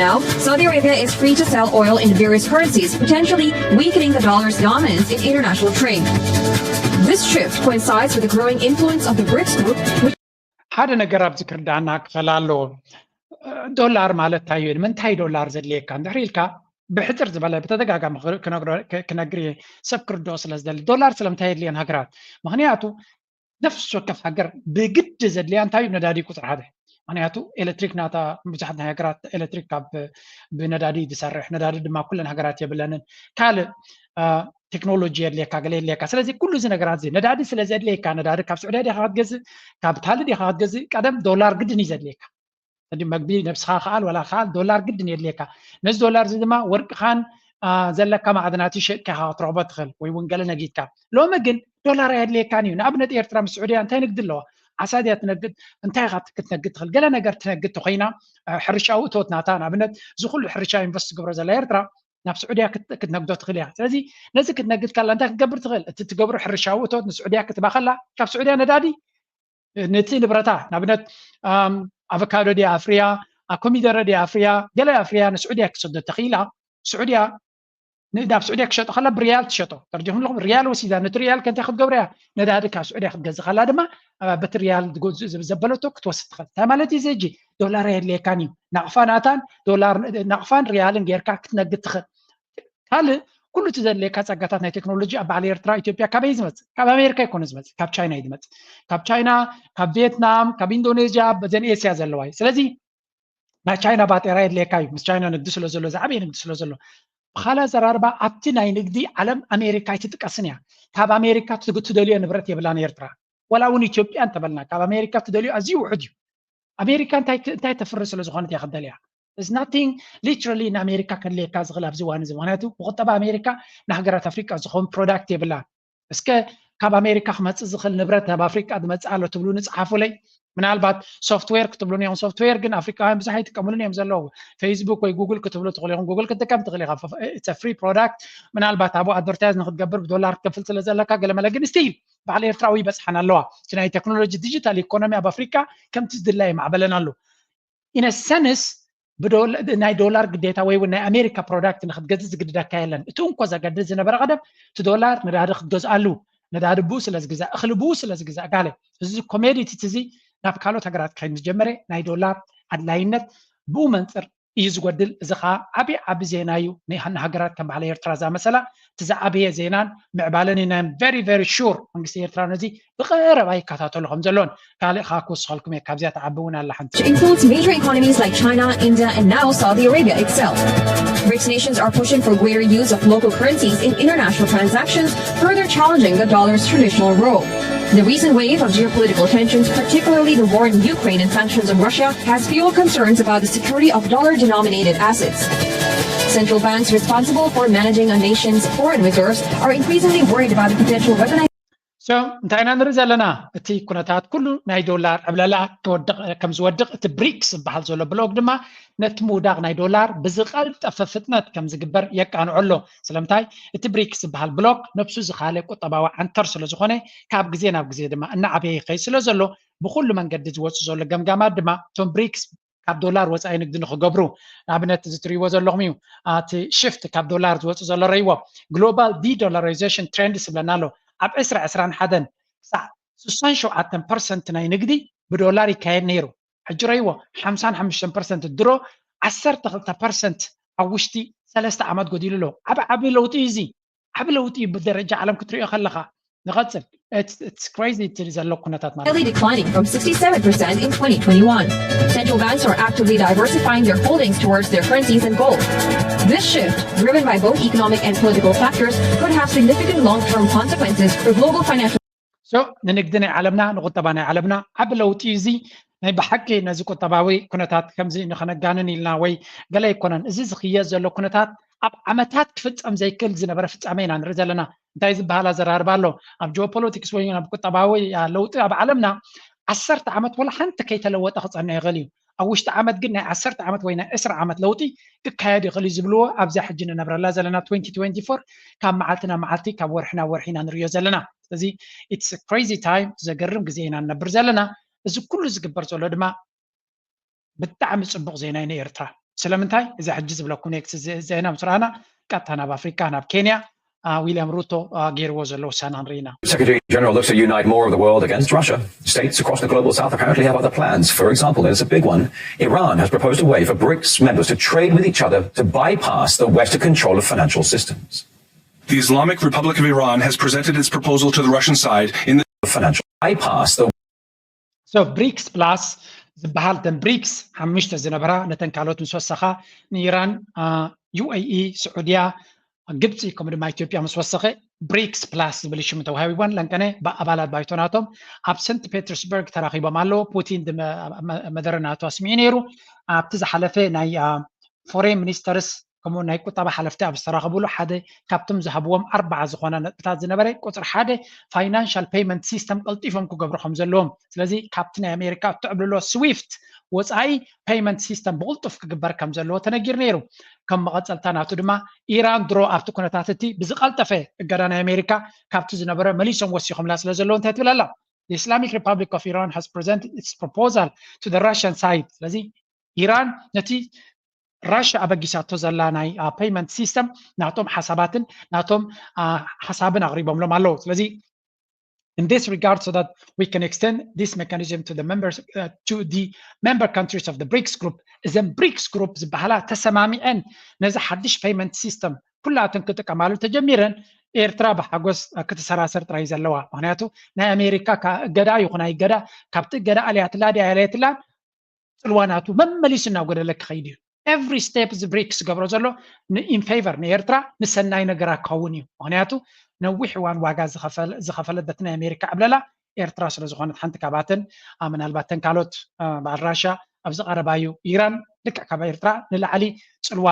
Now, Saudi Arabia is free to sell oil in various currencies, potentially weakening the dollar's dominance in international trade. This shift coincides with the growing influence of the brics group, which ሓደ ነገር ኣብዚ ክርዳና ክኸል ኣለዎ። ዶላር ማለት እንታይ እዩ? ንምንታይ ዶላር ዘድልየካ? እንድሕር ኢልካ ብሕፅር ዝበለ ብተደጋጋሚ ክነግር ሰብ ክርድኦ ስለ ዝደሊ፣ ዶላር ስለምንታይ የድልየን ሃገራት? ምክንያቱ ነፍሲ ወከፍ ሃገር ብግዲ ዘድልያ እንታይ እዩ? ነዳዲ ቁፅሪ ሓደ። ምክንያቱ ኤሌክትሪክ ናታ ብዙሓት ናይ ሃገራት ኤሌክትሪክ ካብ ብነዳዲ ዝሰርሕ፣ ነዳዲ ድማ ኩለን ሃገራት የብለንን። ካልእ ቴክኖሎጂ የድልየካ፣ ገለ የድልየካ። ስለዚ ኩሉ እዚ ነገራት እዚ ነዳዲ ስለ ዘድልየካ፣ ነዳዲ ካብ ስዑድያ ዲኻ ክትገዝእ፣ ካብ ካልእ ዲኻ ክትገዝእ፣ ቀደም ዶላር ግድን እዩ ዘድልየካ። መግቢ ነብስኻ ከኣል ወላ ከኣል ዶላር ግድን የድልየካ። ነዚ ዶላር እዚ ድማ ወርቅኻን ዘለካ ማዕድናት ሸጥካ ኢኻ ክትረኽቦ ትኽእል ወይ እውን ገለ ነጊድካ። ሎሚ ግን ዶላር ኣየድልየካን እዩ። ንኣብነት ኤርትራ ምስ ስዑድያ እንታይ ንግዲ ኣለዋ? ዓሳ ድያ ትነግድ? እንታይ ኢኻ ክትነግድ ትኽእል? ገለ ነገር ትነግድ ተኾይና ሕርሻዊ እቶት ናታ ንኣብነት እዚ ኩሉ ሕርሻ ኢንቨስት ትገብሮ ዘላ ኤርትራ ናብ ስዑድያ ክትነግዶ ትኽእል እያ። ስለዚ ነዚ ክትነግድ ካላ እንታይ ክትገብር ትኽእል? እቲ ትገብሮ ሕርሻዊ እቶት ንስዑድያ ክትባ ከላ ካብ ስዑድያ ነዳዲ ነቲ ንብረታ ንኣብነት ኣቨካዶ ድያ ኣፍርያ፣ ኮሚደረ ድያ ኣፍርያ፣ ገለ ኣፍርያ ንስዑድያ ክትሰዶ ተኽኢላ ስዑድያ ናብ ስዑድያ ክሸጦ ከላ ብሪያል ትሸጦ። ተረዲኹም ኣለኹም? ሪያል ወሲዳ ነቲ ሪያል ከ እንታይ ክትገብሮ እያ? ነዳዲ ካብ ስዑድያ ክትገዝእ ከላ ድማ በቲ ሪያል ዘበለቶ ክትወስድ ትኽእል። እንታይ ማለት እዩ? እዚ ሕጂ ዶላር ኣየድልየካን እዩ። ናቕፋ ናታን ዶላር ናቕፋን ሪያልን ጌርካ ክትነግድ ትኽእል። ካልእ ኩሉ እቲ ዘድልየካ ጸጋታት ናይ ቴክኖሎጂ ኣብ በዓል ኤርትራ ኢትዮጵያ ካበይ ዝመጽእ? ካብ ኣሜሪካ ኣይኮነ ዝመጽእ፣ ካብ ቻይና እዩ ዝመጽእ። ካብ ቻይና፣ ካብ ቪየትናም፣ ካብ ኢንዶኔዥያ፣ በዘን ኤስያ ዘለዋ እዩ። ስለዚ ናይ ቻይና ባጤራ የድልየካ እዩ። ምስ ቻይና ንግዲ ስለ ዘሎ፣ ዝዓበየ ንግዲ ስለ ዘሎ። ብኻልእ ኣዘራርባ ኣብቲ ናይ ንግዲ ዓለም ኣሜሪካ ኣይትጥቀስን እያ። ካብ ኣሜሪካ ትደልዮ ንብረት የብላን ኤርትራ። ወላ እውን ኢትዮጵያ እንተበልና ካብ ኣሜሪካ ትደልዮ ኣዝዩ ውሑድ እዩ። ኣሜሪካ እንታይ ተፍሪ ስለ ዝኾነት እያ ክትደልያ። It's nothing literally ንኣሜሪካ ከድልየካ ዝኽእል ኣብዚ እዋን እዚ። ምክንያቱ ብቁጠባ ኣሜሪካ ንሃገራት ኣፍሪቃ ዝኸውን ፕሮዳክት የብላን። እስከ ካብ ኣሜሪካ ክመፅእ ዝኽእል ንብረት ናብ ኣፍሪቃ ዝመፅእ ኣሎ ትብሉ ንፅሓፉለይ። ምናልባት ሶፍትዌር ክትብሉ እዮም። ሶፍትዌር ግን ኣፍሪካውያን ብዙሕ ኣይጥቀምሉን እዮም ዘለዉ። ፌስቡክ ወይ ጉግል ክትብሉ ትኽእሉ ኢኹም። ጉግል ክትጥቀም ትኽእል ኢኻ። ፍሪ ፕሮዳክት ምናልባት ኣብኡ ኣድቨርታይዝ ንክትገብር ብዶላር ክትከፍል ስለ ዘለካ ገለመለ ግን ስቲል በዓል ኤርትራዊ ይበፅሓን ኣለዋ። እቲ ናይ ቴክኖሎጂ ዲጂታል ኢኮኖሚ ኣብ ኣፍሪካ ከምቲ ዝድላይ ይማዕበለን ኣሎ። ኢነ ሰንስ ናይ ዶላር ግዴታ ወይ እውን ናይ ኣሜሪካ ፕሮዳክት ንክትገዝእ ዝግድደካ የለን። እቲ እንኮ ዘገድድ ዝነበረ ቀደም እቲ ዶላር ነዳዲ ክትገዝኣሉ፣ ነዳዲ ብኡ ስለ ዝግዛእ፣ እኽሊ ብኡ ስለ ዝግዛእ፣ ጋለ እዚ ኮሜዲቲስ እዚ ናብ ካልኦት ሃገራት ክኸይድ ምስ ጀመረ ናይ ዶላር ኣድላይነት ብኡ መንፅር እዩ ዝጎድል። እዚ ከዓ ዓብዪ ዓቢ ዜና እዩ ንሃገራት ከም በዓል ኤርትራ ዝኣመሰላ። እቲ ዝዓበየ ዜናን ምዕባለን እዩ። ናይ very very sure መንግስቲ ኤርትራ ነዚ ብቐረባ ይከታተሎ ከም ዘሎን ካልእ ከዓ ክውስኸልኩም እየ። ካብዚኣ ትዓቢ እውን ኣላ ሓንቲ። Which includes major economies like China, India, and now Saudi Arabia itself. BRICS nations are pushing for greater use of local currencies in international transactions, further challenging the dollar's traditional role. The recent wave of geopolitical tensions, particularly the war in Ukraine and sanctions on Russia, has fueled concerns about the security of dollar-denominated assets. Central banks responsible for managing a nation's foreign reserves are increasingly worried about the potential weaponization. So እንታይ ኢና ንርኢ ዘለና? እቲ ኩነታት ኩሉ ናይ ዶላር ዕብለላ ክወድቕ ከም ዝወድቕ እቲ ብሪክስ ዝበሃል ዘሎ ብሎክ ድማ ነቲ ምውዳቕ ናይ ዶላር ብዝቐልጠፈ ፍጥነት ከም ዝግበር የቃንዖ ኣሎ። ስለምንታይ? እቲ ብሪክስ ዝበሃል ብሎክ ነብሱ ዝኻለ ቁጠባዊ ዓንተር ስለ ዝኾነ ካብ ግዜ ናብ ግዜ ድማ እናዓበየ ይኸይድ ስለ ዘሎ ብኩሉ መንገዲ ዝወፁ ዘሎ ገምጋማት ድማ እቶም ብሪክስ ካብ ዶላር ወፃኢ ንግዲ ንክገብሩ ንኣብነት እዚ ትሪእዎ ዘለኹም እዩ። እቲ ሽፍት ካብ ዶላር ዝወፁ ዘሎ ረይዎ ግሎባል ዲዶላራይዜሽን ትሬንድ ስብለና ኣሎ። ኣብ ዕስራ ዕስራን ሓደን ክሳዕ ስሳን ሸውዓተን ፐርሰንት ናይ ንግዲ ብዶላር ይካየድ ነይሩ። ሕጂ ረይዎ ሓምሳን ሓሙሽተን ፐርሰንት ድሮ ዓሰርተ ክልተ ፐርሰንት ኣብ ውሽጢ ሰለስተ ዓመት ጎዲሉ ኣሎ። ዓብ ዓብ ለውጢ እዩ እዚ። ዓብ ለውጢ እዩ ብደረጃ ዓለም ክትሪኦ ከለኻ። ንቐጽል። It's crazy እቲ ዘሎ ኩነታት ማለት Steadily declining from sixty-seven percent in twenty twenty-one. Central banks are actively diversifying their holdings towards their currencies and gold. This shift, driven by both economic and political factors, could have significant long-term consequences for global financial so ንንግዲ ናይ ዓለምና ንቁጠባ ናይ ዓለምና ዓብ ለውጢ እዚ ናይ ብሓቂ ነዚ ቁጠባዊ ኩነታት ከምዚ ንኸነጋንን ኢልና ወይ ገለ ኣይኮነን። እዚ ዝኽየድ ዘሎ ኩነታት ኣብ ዓመታት ክፍጸም ዘይክእል ዝነበረ ፍጻሜ ኢና ንርኢ ዘለና። እንታይ ዝበሃል ኣዘራርባ ኣሎ ኣብ ጂኦፖለቲክስ ወይ ኣብ ቁጠባዊ ለውጢ ኣብ ዓለምና ዓሰርተ ዓመት ወላ ሓንቲ ከይተለወጠ ክጸንሕ ይኽእል እዩ። ኣብ ውሽጢ ዓመት ግን ናይ ዓሰርተ ዓመት ወይ ናይ ዕስራ ዓመት ለውጢ ክካየድ ይኽእል እዩ ዝብልዎ ኣብዛ ሕጂ ንነብረላ ዘለና twenty twenty-four ካብ መዓልቲ ናብ መዓልቲ ካብ ወርሒ ናብ ወርሒ ኢና ንሪኦ ዘለና። ስለዚ it's crazy time፣ ዘገርም ግዜ ኢና ንነብር ዘለና። እዚ ኩሉ ዝግበር ዘሎ ድማ ብጣዕሚ ፅቡቕ ዜና እዩ ንኤርትራ። ስለምንታይ? እዚ ሕጂ ዝብለኩም ኔክስት ዜና ምስ ረኣና ቀጥታ ናብ ኣፍሪካ ናብ ኬንያ ዊልያም ሩቶ ገይርዎ ዘሎ ውሳነ ክንርኢ ኢና። Secretary General looks to unite more of the world against Russia. States across the global south apparently have other plans. For example, and it's a big one, Iran has proposed a way for BRICS members to trade with each other to bypass the West's control of financial systems. The Islamic Republic of Iran has presented its proposal to the Russian side in the Financial bypass the so ብሪክስ ፕላስ ዝበሃል ተን ብሪክስ ሓሙሽተ ዝነበራ ነተን ካልኦት ምስ ወሰኻ ንኢራን፣ ዩኤኢ፣ ስዑድያ፣ ግብፂ ከምኡ ድማ ኢትዮጵያ ምስ ወሰኸ ብሪክስ ፕላስ ዝብል ሽም ተዋሂብወን ለንቀነ ብኣባላት ባይቶ ናቶም ኣብ ሰንት ፔተርስበርግ ተራኺቦም ኣለዉ። ፑቲን መደረ ናቱ ኣስሚዑ ነይሩ። ኣብቲ ዝሓለፈ ናይ ፎሬን ሚኒስተርስ ከምኡ ናይ ቁጠባ ሓለፍቲ ኣብ ዝተራኸብሉ ሓደ ካብቶም ዝሃብዎም ኣርባዓ ዝኾና ነጥብታት ዝነበረ ቁፅሪ ሓደ ፋይናንሻል ፔይመንት ሲስተም ቀልጢፎም ክገብሩ ከም ዘለዎም ስለዚ ካብቲ ናይ ኣሜሪካ እትዕብልሎ ስዊፍት ወፃኢ ፔይመንት ሲስተም ብቕልጡፍ ክግበር ከም ዘለዎ ተነጊሩ ነይሩ። ከም መቐፀልታ ናቱ ድማ ኢራን ድሮ ኣብቲ ኩነታት እቲ ብዝቐልጠፈ እገዳ ናይ ኣሜሪካ ካብቲ ዝነበረ መሊሶም ወሲኾምላ ስለ ዘለዉ እንታይ ትብል ኣላ? The Islamic Republic of Iran has presented its proposal to the Russian side. ስለዚ ኢራን ነቲ ራሽያ ኣበጊሳቶ ዘላ ናይ ፔይመንት ሲስተም ናቶም ሓሳባትን ናቶም ሓሳብን ኣቕሪቦምሎም ኣለዉ። ስለዚ in this regard so that we can extend this mechanism to the members uh, to the member countries of the ብሪክስ group እዘን ብሪክስ group ዝበሃላ ተሰማሚዐን ነዚ ሓድሽ ፔይመንት ሲስተም ኩላተን ክጥቀማሉ ተጀሚረን ኤርትራ ብሓጎስ ክትሰራሰር ጥራይ ዘለዋ ምክንያቱ ናይ ኣሜሪካ እገዳ ይኹን ኣይገዳ ካብቲ እገዳ ኣልያትላ ድያ ኣልያትላ ፅልዋ ናቱ መመሊሱ እናጎደለ ክኸይድ እዩ። every step እዚ ብሪክስ ዝገብሮ ዘሎ in favor ንኤርትራ ንሰናይ ነገራ ክኸውን እዩ። ምክንያቱ ነዊሕ እዋን ዋጋ ዝኸፈለት በቲ ናይ ኣሜሪካ ዕብለላ ኤርትራ ስለ ዝኾነት ሓንቲ ካባተን ምናልባት ተን ካልኦት በዓል ራሻ ኣብዚ ቀረባ እዩ ኢራን ልክዕ ካብ ኤርትራ ንላዕሊ ፅልዋ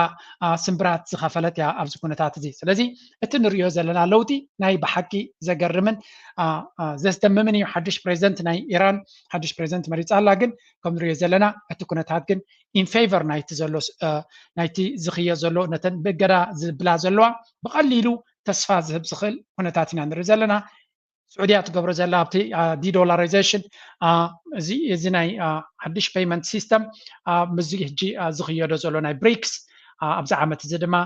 ስምብራት ዝኸፈለት እያ ኣብዚ ኩነታት እዚ። ስለዚ እቲ ንሪኦ ዘለና ለውጢ ናይ ብሓቂ ዘገርምን ዘስደምምን እዩ። ሓድሽ ፕሬዚደንት ናይ ኢራን ሓድሽ ፕሬዚደንት መሪፃ ኣላ። ግን ከም ንሪኦ ዘለና እቲ ኩነታት ግን in favor ናይቲ ዘሎ ናይቲ ዝኽየ ዘሎ ነተን ብእገዳ ዝብላ ዘለዋ ብቐሊሉ ተስፋ ዝህብ ዝኽእል ኩነታት ኢና ንርኢ ዘለና። ስዑድያ ትገብሮ ዘላ ኣብቲ ዲዶላራይዜሽን እዚ ናይ ሓድሽ ፔይመንት ሲስተም ምስዚ ሕጂ ዝኽየዶ ዘሎ ናይ ብሪክስ ኣብዚ ዓመት እዚ ድማ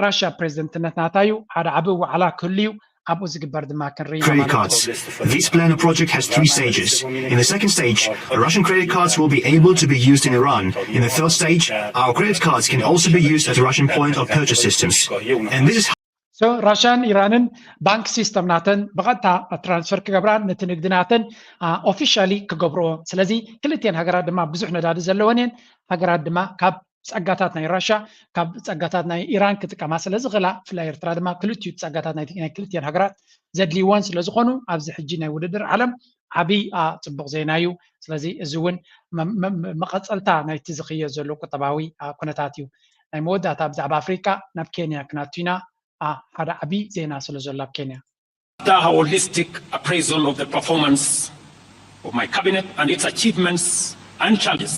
ራሽያ ፕሬዚደንትነት ናታ እዩ ሓደ ዓቢ ዋዕላ ክህሉ እዩ። ኣብኡ ዝግበር ድማ ክንርኢ ኢና Credit ማለት እዩ። cards. This planner project has three stages. In the second stage, the Russian credit cards will be able to be used in Iran. In the third stage, our credit cards can also be used as Russian point of purchase systems. And this is So ራሽያን ኢራንን ባንክ ሲስተም ናተን ብቐጥታ ትራንስፈር ክገብራን ነቲ ንግዲ ናተን ኦፊሻሊ ክገብርኦ። ስለዚ ክልቲኤን ሃገራት ድማ ብዙሕ ነዳዲ ዘለወን እየን። ሃገራት ድማ ካብ ጸጋታት ናይ ራሻ ካብ ጸጋታት ናይ ኢራን ክጥቀማ ስለ ዝኽእላ ብፍላይ ኤርትራ ድማ ክልቲኡ ጸጋታት ናይ ናይ ክልቲኤን ሃገራት ዘድልይወን ስለ ዝኾኑ ኣብዚ ሕጂ ናይ ውድድር ዓለም ዓብዪ ጽቡቕ ዜና እዩ። ስለዚ እዚ እውን መቐፀልታ ናይቲ ዝኽየድ ዘሎ ቁጠባዊ ኩነታት እዩ። ናይ መወዳእታ ብዛዕባ ኣፍሪቃ ናብ ኬንያ ክነቱ ኢና። ሓደ ዓብዪ ዜና ስለ ዘሎ ኣብ ኬንያ After a holistic appraisal of the performance of my cabinet and its achievements and challenges,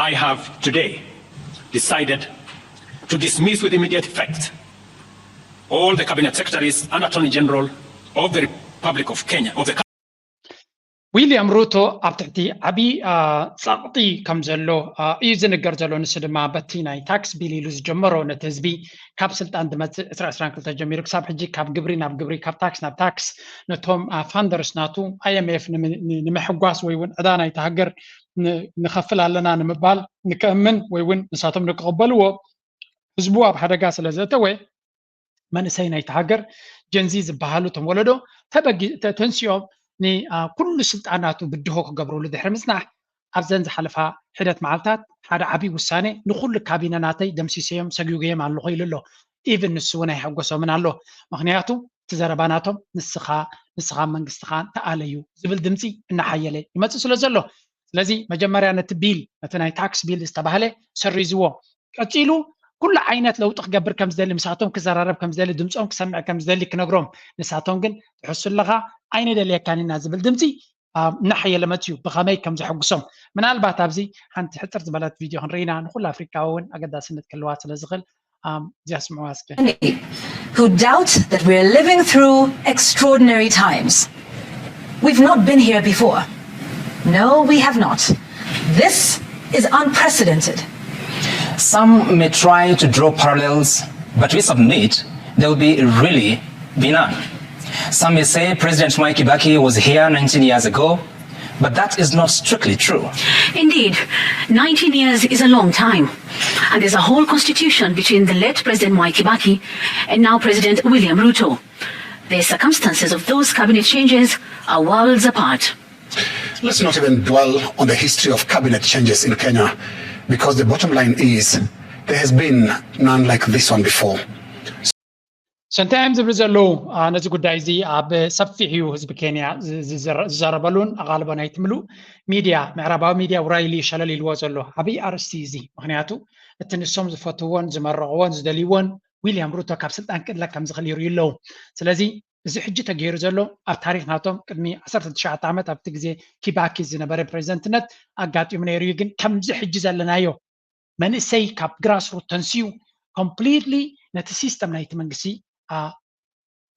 I have today decided to dismiss with immediate effect all the cabinet secretaries and attorney general of the Republic of Kenya, of the ዊልያም ሩቶ ኣብ ትሕቲ ዓብዪ ጸቕጢ ከም ዘሎ እዩ ዝንገር ዘሎ። ንሱ ድማ በቲ ናይ ታክስ ቢል ኢሉ ዝጀመሮ ነቲ ህዝቢ ካብ ስልጣን ዝመፅእ ዕስራ ዕስራን ክልተ ጀሚሩ ክሳብ ሕጂ ካብ ግብሪ ናብ ግብሪ ካብ ታክስ ናብ ታክስ ነቶም ፋንደርስ ናቱ ኣይኤምኤፍ ንምሕጓስ ወይ እውን ዕዳ ናይቲ ሃገር ንኸፍል ኣለና ንምባል ንከእምን ወይ እውን ንሳቶም ንክቕበልዎ ህዝቡ ኣብ ሓደጋ ስለ ዘእተወ መንእሰይ ናይቲ ሃገር ጀንዚ ዝበሃሉ እቶም ወለዶ ተንሲኦም ኩሉ ስልጣናቱ ብድሆ ክገብርሉ ድሕሪ ምፅናሕ ኣብዘን ዝሓለፋ ሒደት መዓልታት ሓደ ዓብዪ ውሳኔ ንኩሉ ካቢነ ናተይ ደምሲሰዮም ሰጊገዮም ኣለኹ ኢሉ ኣሎ። ኢቭን ንሱ እውን ኣይሐጎሶምን ኣሎ። ምክንያቱ እቲ ዘረባ ናቶም ንስኻ ንስኻ መንግስትኻ ተኣለዩ ዝብል ድምፂ እናሓየለ ይመፅእ ስለ ዘሎ ስለዚ መጀመርያ ነቲ ቢል ነቲ ናይ ታክስ ቢል ዝተባህለ ሰሪዝዎ ቀፂሉ ኩሉ ዓይነት ለውጢ ክገብር ከም ዝደሊ ምሳቶም ክዘራረብ ከም ዝደሊ ድምፆም ክሰምዕ ከም ዝደሊ ክነግሮም ንሳቶም ግን ትሕሱ ኣለኻ ኣይንደልየካን ኢና ዝብል ድምፂ እናሓየለ መፅዩ ብኸመይ ከም ዘሐጉሶም ምናልባት ኣብዚ ሓንቲ ሕፅር ዝበለት ቪድዮ ክንርኢና ንኩሉ ኣፍሪካዊ እውን ኣገዳስነት ክህልዋ ስለ ዝኽእል እዚኣ ስምዕዋ እስኪ who doubt that we're living through extraordinary times. We've not been here before. No, we have not. This is unprecedented. Some may try to draw parallels, but we submit there will be really be none. Some may say President Mwai Kibaki was here nineteen years ago, but that is not strictly true. Indeed, nineteen years is a long time. And there's a whole constitution between the late President Mwai Kibaki and now President William Ruto. The circumstances of those cabinet changes are worlds apart. Let's not even dwell on the history of cabinet changes in Kenya because the bottom line is there has been none like this one before. ሰንታዮም ዝብሉ ዘለዉ ነዚ ጉዳይ እዚ ኣብ ሰፊሕ እዩ ህዝቢ ኬንያ ዝዘረበሉን ኣቓልቦ ናይቲ ምሉእ ሚድያ ምዕራባዊ ሚድያ ውራይሊ ሸለል ኢልዎ ዘሎ ዓብዪ ኣርእስቲ እዚ ምክንያቱ እቲ ንሶም ዝፈትዎን ዝመረቕዎን ዝደልይዎን ዊልያም ሩቶ ካብ ስልጣን ክእለ ከም ዝኽእል ይርእዩ ኣለዉ ስለዚ እዚ ሕጂ ተገይሩ ዘሎ ኣብ ታሪክ ናቶም ቅድሚ ዓሰርተ ትሽዓተ ዓመት ኣብቲ ግዜ ኪባኪ ዝነበረ ፕሬዚደንትነት ኣጋጢሙ ነይሩ እዩ ግን ከምዚ ሕጂ ዘለናዮ መንእሰይ ካብ ግራስሩት ተንስዩ ኮምፕሊትሊ ነቲ ሲስተም ናይቲ መንግስቲ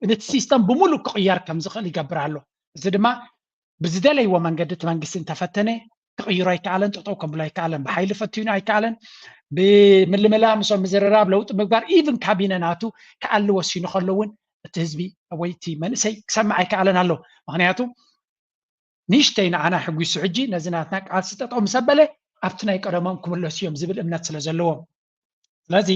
ነቲ ሲስተም ብምሉእ ክቕየር ከም ዝኽእል ይገብር ኣሎ እዚ ድማ ብዝደለይዎ መንገዲ እቲ መንግስቲ እንተፈተነ ክቕይሮ ኣይከኣለን ጠጠው ከብሎ ኣይከኣለን ብሓይሊ ፈትኑ ኣይከኣለን ብምልምላ ምሶም ምዝርራብ ለውጢ ምግባር ኢቭን ካቢነ ናቱ ክኣሊ ወሲኑ ከሎ እውን እቲ ህዝቢ ወይ እቲ መንእሰይ ክሰምዕ ኣይከኣለን ኣሎ ምክንያቱ ንእሽተይ ንዓና ሕጒሱ ሕጂ ነዚ ናትና ቃልሲ ጠጠው ምስ ኣበለ ኣብቲ ናይ ቀደሞም ክምለሱ እዮም ዝብል እምነት ስለ ዘለዎም ስለዚ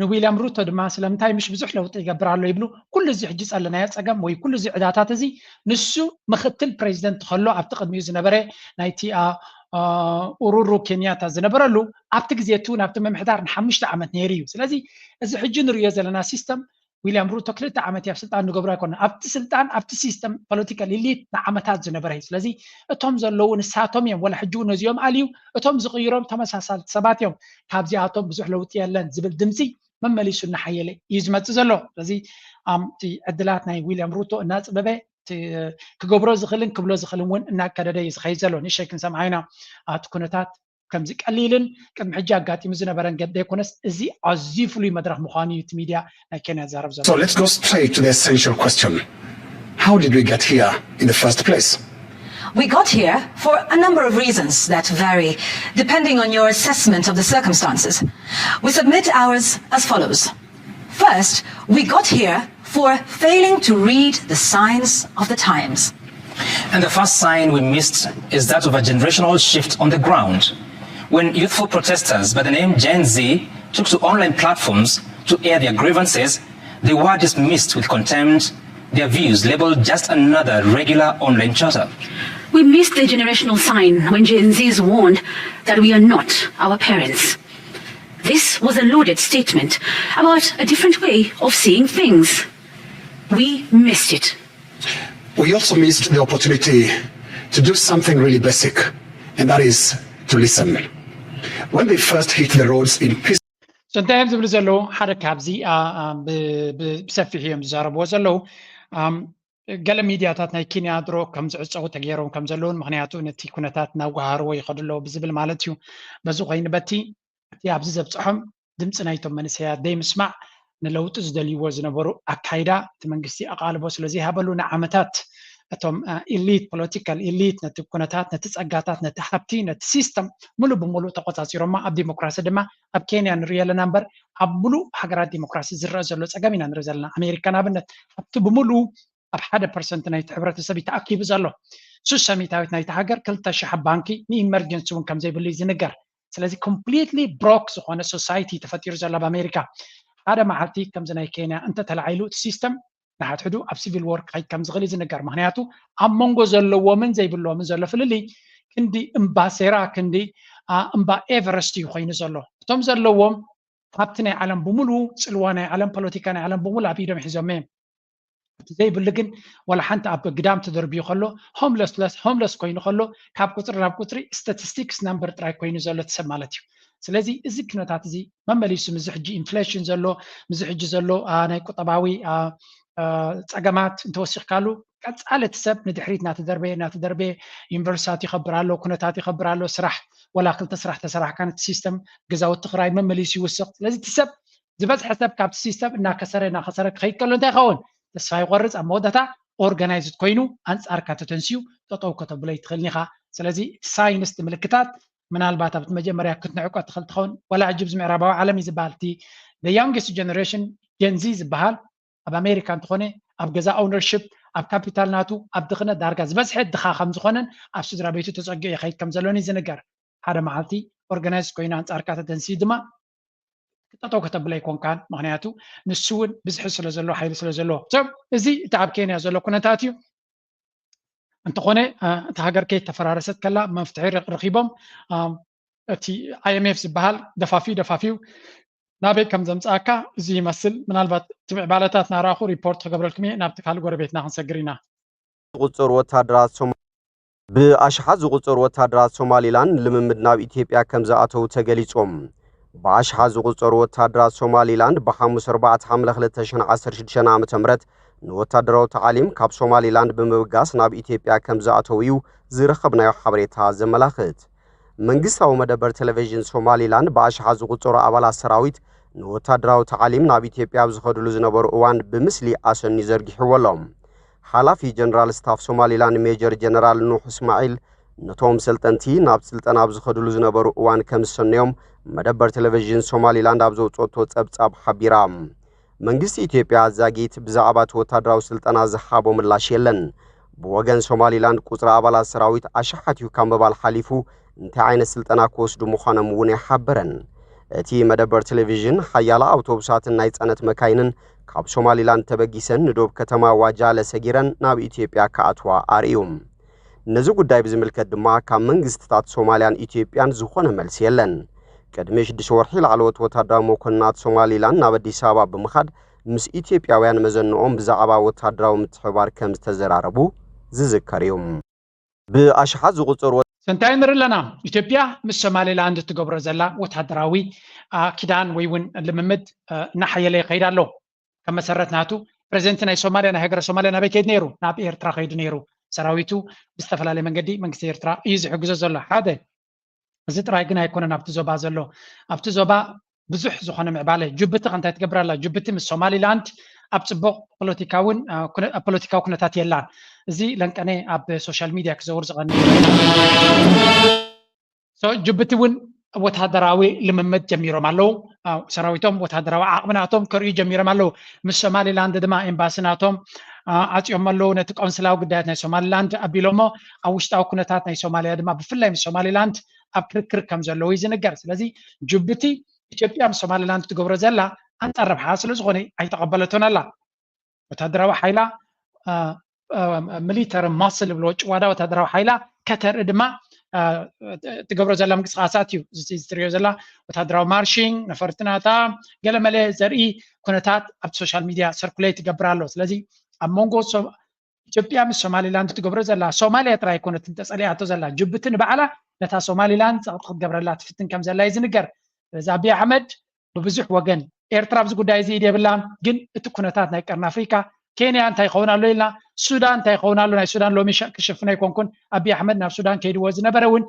ንዊልያም ሩቶ ድማ ስለምንታይ ምሽ ብዙሕ ለውጢ ይገብር ኣሎ ይብሉ ኩሉ እዚ ሕጂ ጸለናዮ ጸገም ወይ ኩሉ እዚ ዕዳታት እዚ ንሱ ምክትል ፕሬዚደንት ከሎ ኣብቲ ቅድሚኡ ዝነበረ ናይቲ ኡሩሩ ኬንያታ ዝነበረሉ ኣብቲ ግዜ እቲ እውን ኣብቲ ምምሕዳር ንሓሙሽተ ዓመት ነይሩ እዩ ስለዚ እዚ ሕጂ ንሪዮ ዘለና ሲስተም ዊልያም ሩቶ ክልተ ዓመት ኣብ ስልጣን ንገብሮ ኣይኮነ ኣብቲ ስልጣን ኣብቲ ሲስተም ፖለቲካል ኢሊት ንዓመታት ዝነበረ እዩ ስለዚ እቶም ዘለዉ ንሳቶም እዮም ወላ ሕጂ እውን ነዚኦም ኣልዩ እቶም ዝቕይሮም ተመሳሳልቲ ሰባት እዮም ካብዚኣቶም ብዙሕ ለውጢ የለን ዝብል ድምፂ መመሊሱ እናሓየለ እዩ ዝመፅእ ዘሎ ስለዚ እቲ ዕድላት ናይ ዊልያም ሩቶ እናፅበበ ክገብሮ ዝኽእልን ክብሎ ዝኽእልን እውን እናከደደ እዩ ዝኸይድ ዘሎ ንእሸይ ክንሰምዓ ኢና እቲ ኩነታት ከምዚ ቀሊልን ቅድሚ ሕጂ ኣጋጢሙ ዝነበረን ገ ዘይኮነስ እዚ ኣዝዩ ፍሉይ መድረክ ምዃኑ እዩ እቲ ሚድያ ናይ ኬንያ ዝዛረብ ዘሎ So let's go straight to the essential question. How did we get here in the first place? We got here for a number of reasons that vary depending on your assessment of the circumstances. We submit ours as follows. First, we got here for failing to read the signs of the times. And the first sign we missed is that of a generational shift on the ground. When youthful protesters by the name Gen Z took to online platforms to air their grievances, they were dismissed with contempt, their views labeled just another regular online chatter. We missed the generational sign when Gen Zs warned that we are not our parents. This was a loaded statement about a different way of seeing things. We missed it. We also missed the opportunity to do something really basic, and that is to listen. When they first hit the roads in peace, So እንታይ እዮም ዝብሉ ዘለዉ ሓደ ካብዚ ብሰፊሕ እዮም ዝዛረብዎ ዘለዉ ገለ ሚድያታት ናይ ኬንያ ድሮ ከም ዝዕፀዉ ተገይሮም ከም ዘለውን ምክንያቱ ነቲ ኩነታት እናወሃርዎ ይኸዱ ኣለዉ ብዝብል ማለት እዩ በዚ ኮይኑ በቲ እቲ ኣብዚ ዘብፅሖም ድምፂ ናይቶም መንእሰያት ደይ ምስማዕ ንለውጢ ዝደልይዎ ዝነበሩ ኣካይዳ እቲ መንግስቲ ኣቓልቦ ስለ ዘይሃበሉ ንዓመታት እቶም ኢሊት ፖለቲካል ኢሊት ነቲ ኩነታት ነቲ ፀጋታት ነቲ ሃብቲ ነቲ ሲስተም ሙሉእ ብሙሉእ ተቆፃፂሮማ ኣብ ዲሞክራሲ ድማ ኣብ ኬንያ ንሪኦ ኣለና እምበር ኣብ ሙሉእ ሃገራት ዲሞክራሲ ዝረአ ዘሎ ፀገም ኢና ንርኢ ዘለና ኣሜሪካ ንኣብነት ሃብቲ ብሙሉእ ኣብ ሓደ ፐርሰንት ናይቲ ሕብረተሰብ እዩ ተኣኪቡ ዘሎ። ሱስ ሰሚታዊት ናይቲ ሃገር ክልተ ሽሕ ባንኪ ንኢመርጀንሲ እውን ከም ዘይብሉ እዩ ዝንገር። ስለዚ ኮምፕሊትሊ ብሮክ ዝኾነ ሶሳይቲ ተፈጢሩ ዘሎ ኣብ ኣሜሪካ። ሓደ መዓልቲ ከምዚ ናይ ኬንያ እንተተላዒሉ እቲ ሲስተም ንሓድሕዱ ኣብ ሲቪል ዎር ክኸይድ ከም ዝኽእል እዩ ዝንገር። ምክንያቱ ኣብ መንጎ ዘለዎምን ዘይብሎምን ዘሎ ፍልልይ ክንዲ እምባ ሴራ ክንዲ እምባ ኤቨረስት እዩ ኮይኑ ዘሎ። እቶም ዘለዎም ሃብቲ ናይ ዓለም ብምሉ፣ ፅልዋ ናይ ዓለም፣ ፖለቲካ ናይ ዓለም ብምሉ ኣብ ኢዶም ሒዞም እዮም። እቲ ዘይብሉ ግን ዋላ ሓንቲ ኣብ ግዳም ተደርብዩ ከሎ ሆምለስ ኮይኑ ከሎ ካብ ቁፅሪ ናብ ቁፅሪ ስታቲስቲክስ ናምበር ጥራይ ኮይኑ ዘሎ ትሰብ ማለት እዩ። ስለዚ እዚ ኩነታት እዚ መመሊሱ ምዚ ሕጂ ኢንፍሌሽን ዘሎ፣ ምዚ ሕጂ ዘሎ ናይ ቁጠባዊ ፀገማት እንተወሲኽካሉ ቀፃሊ እቲ ሰብ ንድሕሪት እናተደርበየ እናተደርበየ ዩኒቨርሲታት ይኸብር ኣሎ፣ ኩነታት ይኸብር ኣሎ፣ ስራሕ ወላ ክልተ ስራሕ ተሰራሕካ ነቲ ሲስተም ገዛውቲ ክራይ መመሊሱ ይውስኽ። ስለዚ እቲ ሰብ ዝበዝሐ ሰብ ካብቲ ሲስተም እናከሰረ እናከሰረ ክኸይድ ከሎ እንታይ ይኸውን? ተስፋ ይቆርፅ። ኣብ መወዳእታ ኦርጋናይዝድ ኮይኑ ኣንፃርካ ተተንስዩ ጠጠው ከተብሎ ይትኽእል ኢኻ። ስለዚ እቲ ሳይንስ ምልክታት ምናልባት ኣብቲ መጀመርያ ክትንዕቆ ትኽእል ትኸውን። ወላ ሕጂ ብዚ ምዕራባዊ ዓለም እዩ ዝበሃል እቲ the youngest generation Gen Z ዝበሃል ኣብ ኣሜሪካ እንተኾነ ኣብ ገዛ ኦውነርሽፕ ኣብ ካፒታል ናቱ ኣብ ድኽነት ዳርጋ ዝበዝሐ ድኻ ከም ዝኾነን ኣብ ስድራ ቤቱ ተፀጊዑ ይኸይድ ከም ዘሎን እዩ ዝንገር። ሓደ መዓልቲ ኦርጋናይዝ ኮይኑ ኣንፃርካ ተተንስዩ ድማ ጠጠው ከተብሎ ኣይኮንካን። ምክንያቱ ንሱ እውን ብዝሒ ስለ ዘለዎ ሓይሊ ስለ ዘለዎ። So እዚ እቲ ኣብ ኬንያ ዘሎ ኩነታት እዩ። እንተኾነ እቲ ሃገር ከይተፈራረሰት ከላ መፍትሒ ረኺቦም እቲ ኣይ ኤም ኤፍ ዝበሃል ደፋፊኡ ደፋፊኡ ናበይ ከም ዘምፅኣካ እዚ ይመስል። ምናልባት እቲ ምዕባለታት ናራእኹ ሪፖርት ክገብረልኩም እየ። ናብቲ ካልእ ጎረቤትና ክንሰግር ኢና። ዝቁጸሩ ወታደራት ሶማ ብኣሽሓት ዝቁጸሩ ወታደራት ሶማሊላንድ ልምምድ ናብ ኢትዮጵያ ከም ዝኣተዉ ተገሊጾም። ብኣሽሓት ዝቁጸሩ ወታደራት ሶማሊላንድ ብሓሙስ ኣርባዕተ ሓምለ ክልተ ሽሕን ዓሰርተ ሽዱሽተን ዓመተ ምህረት ንወታደራዊ ታዕሊም ካብ ሶማሊላንድ ብምብጋስ ናብ ኢትዮጵያ ከም ዝኣተዉ እዩ ዝረኸብናዮ ሓበሬታ ዘመላኽት። መንግስታዊ መደበር ቴሌቪዥን ሶማሊላንድ ብኣሽሓት ዝቁጸሩ ኣባላት ሰራዊት ንወታደራዊ ታዕሊም ናብ ኢትዮጵያ ኣብ ዝኸድሉ ዝነበሩ እዋን ብምስሊ ኣሰንዩ ዘርጊሕዎ ኣሎ። ሓላፊ ጀነራል ስታፍ ሶማሊላንድ ሜጀር ጀነራል ኑሕ እስማዒል ነቶም ሰልጠንቲ ናብ ስልጠና ኣብ ዝኸድሉ ዝነበሩ እዋን ከም ዝሰነዮም መደበር ቴሌቪዥን ሶማሊላንድ ኣብ ዘውፀቶ ፀብፃብ ሓቢራ። መንግስቲ ኢትዮጵያ ዛጊት ብዛዕባ እቲ ወታደራዊ ስልጠና ዝሃቦ ምላሽ የለን። ብወገን ሶማሊላንድ ቁፅሪ ኣባላት ሰራዊት ኣሽሓት እዩ ካብ ምባል ሓሊፉ እንታይ ዓይነት ስልጠና ክወስዱ ምዃኖም እውን ኣይሓበረን። እቲ መደበር ቴሌቪዥን ሓያላ ኣውቶቡሳትን ናይ ፅዕነት መካይንን ካብ ሶማሊላንድ ተበጊሰን ንዶብ ከተማ ዋጃለ ሰጊረን ናብ ኢትዮጵያ ክኣትዋ ኣርእዩ። ነዚ ጉዳይ ብዝምልከት ድማ ካብ መንግስትታት ሶማልያን ኢትዮጵያን ዝኾነ መልሲ የለን። ቅድሚ ሽዱሽተ ወርሒ ላዕለዎት ወታደራዊ መኮንናት ሶማሊላንድ ናብ ኣዲስ ኣበባ ብምኻድ ምስ ኢትዮጵያውያን መዘንኦም ብዛዕባ ወታደራዊ ምትሕብባር ከም ዝተዘራረቡ ዝዝከር እዩ። ብኣሽሓት ዝቑጸሩ እንታይ ንርኢ ኣለና? ኢትዮጵያ ምስ ሶማሌላንድ እትገብሮ ዘላ ወታደራዊ ኪዳን ወይ እውን ልምምድ እናሓየለ ይኸይድ ኣሎ። ከም መሰረት ናቱ ፕሬዚደንት ናይ ሶማልያ ናይ ሃገረ ሶማልያ ናበይ ከይድ ነይሩ? ናብ ኤርትራ ከይዱ ነይሩ። ሰራዊቱ ብዝተፈላለየ መንገዲ መንግስቲ ኤርትራ እዩ ዝሕግዞ ዘሎ። ሓደ እዚ ጥራይ ግን ኣይኮነን ኣብቲ ዞባ ዘሎ። ኣብቲ ዞባ ብዙሕ ዝኾነ ምዕባለ ጅቡቲ ከ እንታይ ትገብር ኣላ? ጅቡቲ ምስ ሶማሊላንድ ኣብ ፅቡቕ ፖለቲካውን ፖለቲካዊ ኩነታት የላን። እዚ ለንቀነ ኣብ ሶሻል ሚድያ ክዘውር ዝቐኒ ጅቡቲ እውን ወታደራዊ ልምምድ ጀሚሮም ኣለዉ። ሰራዊቶም ወታደራዊ ዓቕሚ ናቶም ከርእዩ ጀሚሮም ኣለዉ። ምስ ሶማሊላንድ ድማ ኤምባሲ ናቶም ዓፅዮም ኣለዉ። ነቲ ቆንስላዊ ጉዳያት ናይ ሶማሊላንድ ኣቢሎሞ ኣብ ውሽጣዊ ኩነታት ናይ ሶማሊያ ድማ ብፍላይ ምስ ሶማሊላንድ ኣብ ክርክር ከም ዘለዉ እዩ ዝንገር። ስለዚ ጅቡቲ ኢትዮጵያ ምስ ሶማሊላንድ ትገብሮ ዘላ ኣንፃር ረብሓ ስለዝኾነ ኣይተቐበለቶን ኣላ። ወታደራዊ ሓይላ ሚሊተሪ ማስል ዝብሎ ጭዋዳ ወታደራዊ ሓይላ ከተርኢ ድማ ትገብሮ ዘላ ምንቅስቃሳት እዩ። እዚ ትሪኦ ዘላ ወታደራዊ ማርሽንግ ነፈርቲ ናታ ገለመለ ዘርኢ ኩነታት ኣብቲ ሶሻል ሚድያ ሰርኩሌት ይገብር ኣሎ። ስለዚ ኣብ መንጎ ኢትዮጵያ ምስ ሶማሊላንድ ትገብሮ ዘላ ሶማልያ ጥራይ ኣይኮነትን ተፀሊኣቶ ዘላ ጅቡቲ ንባዕላ ነታ ሶማሊላንድ ፀቕጢ ክትገብረላ ትፍትን ከም ዘላ እዩ ዝንገር። ስለዚ ኣብይ ኣሕመድ ብብዙሕ ወገን ኤርትራ ኣብዚ ጉዳይ እዚ ኢድ የብላን፣ ግን እቲ ኩነታት ናይ ቀርኒ ኣፍሪካ ኬንያ እንታይ ይኸውን ኣሎ ኢልና ሱዳን እንታይ ይኸውን ኣሎ ናይ ሱዳን ሎሚ ክሽፍን ኣይኮንኩን ኣብይ ኣሕመድ ናብ ሱዳን ከይድዎ ዝነበረ እውን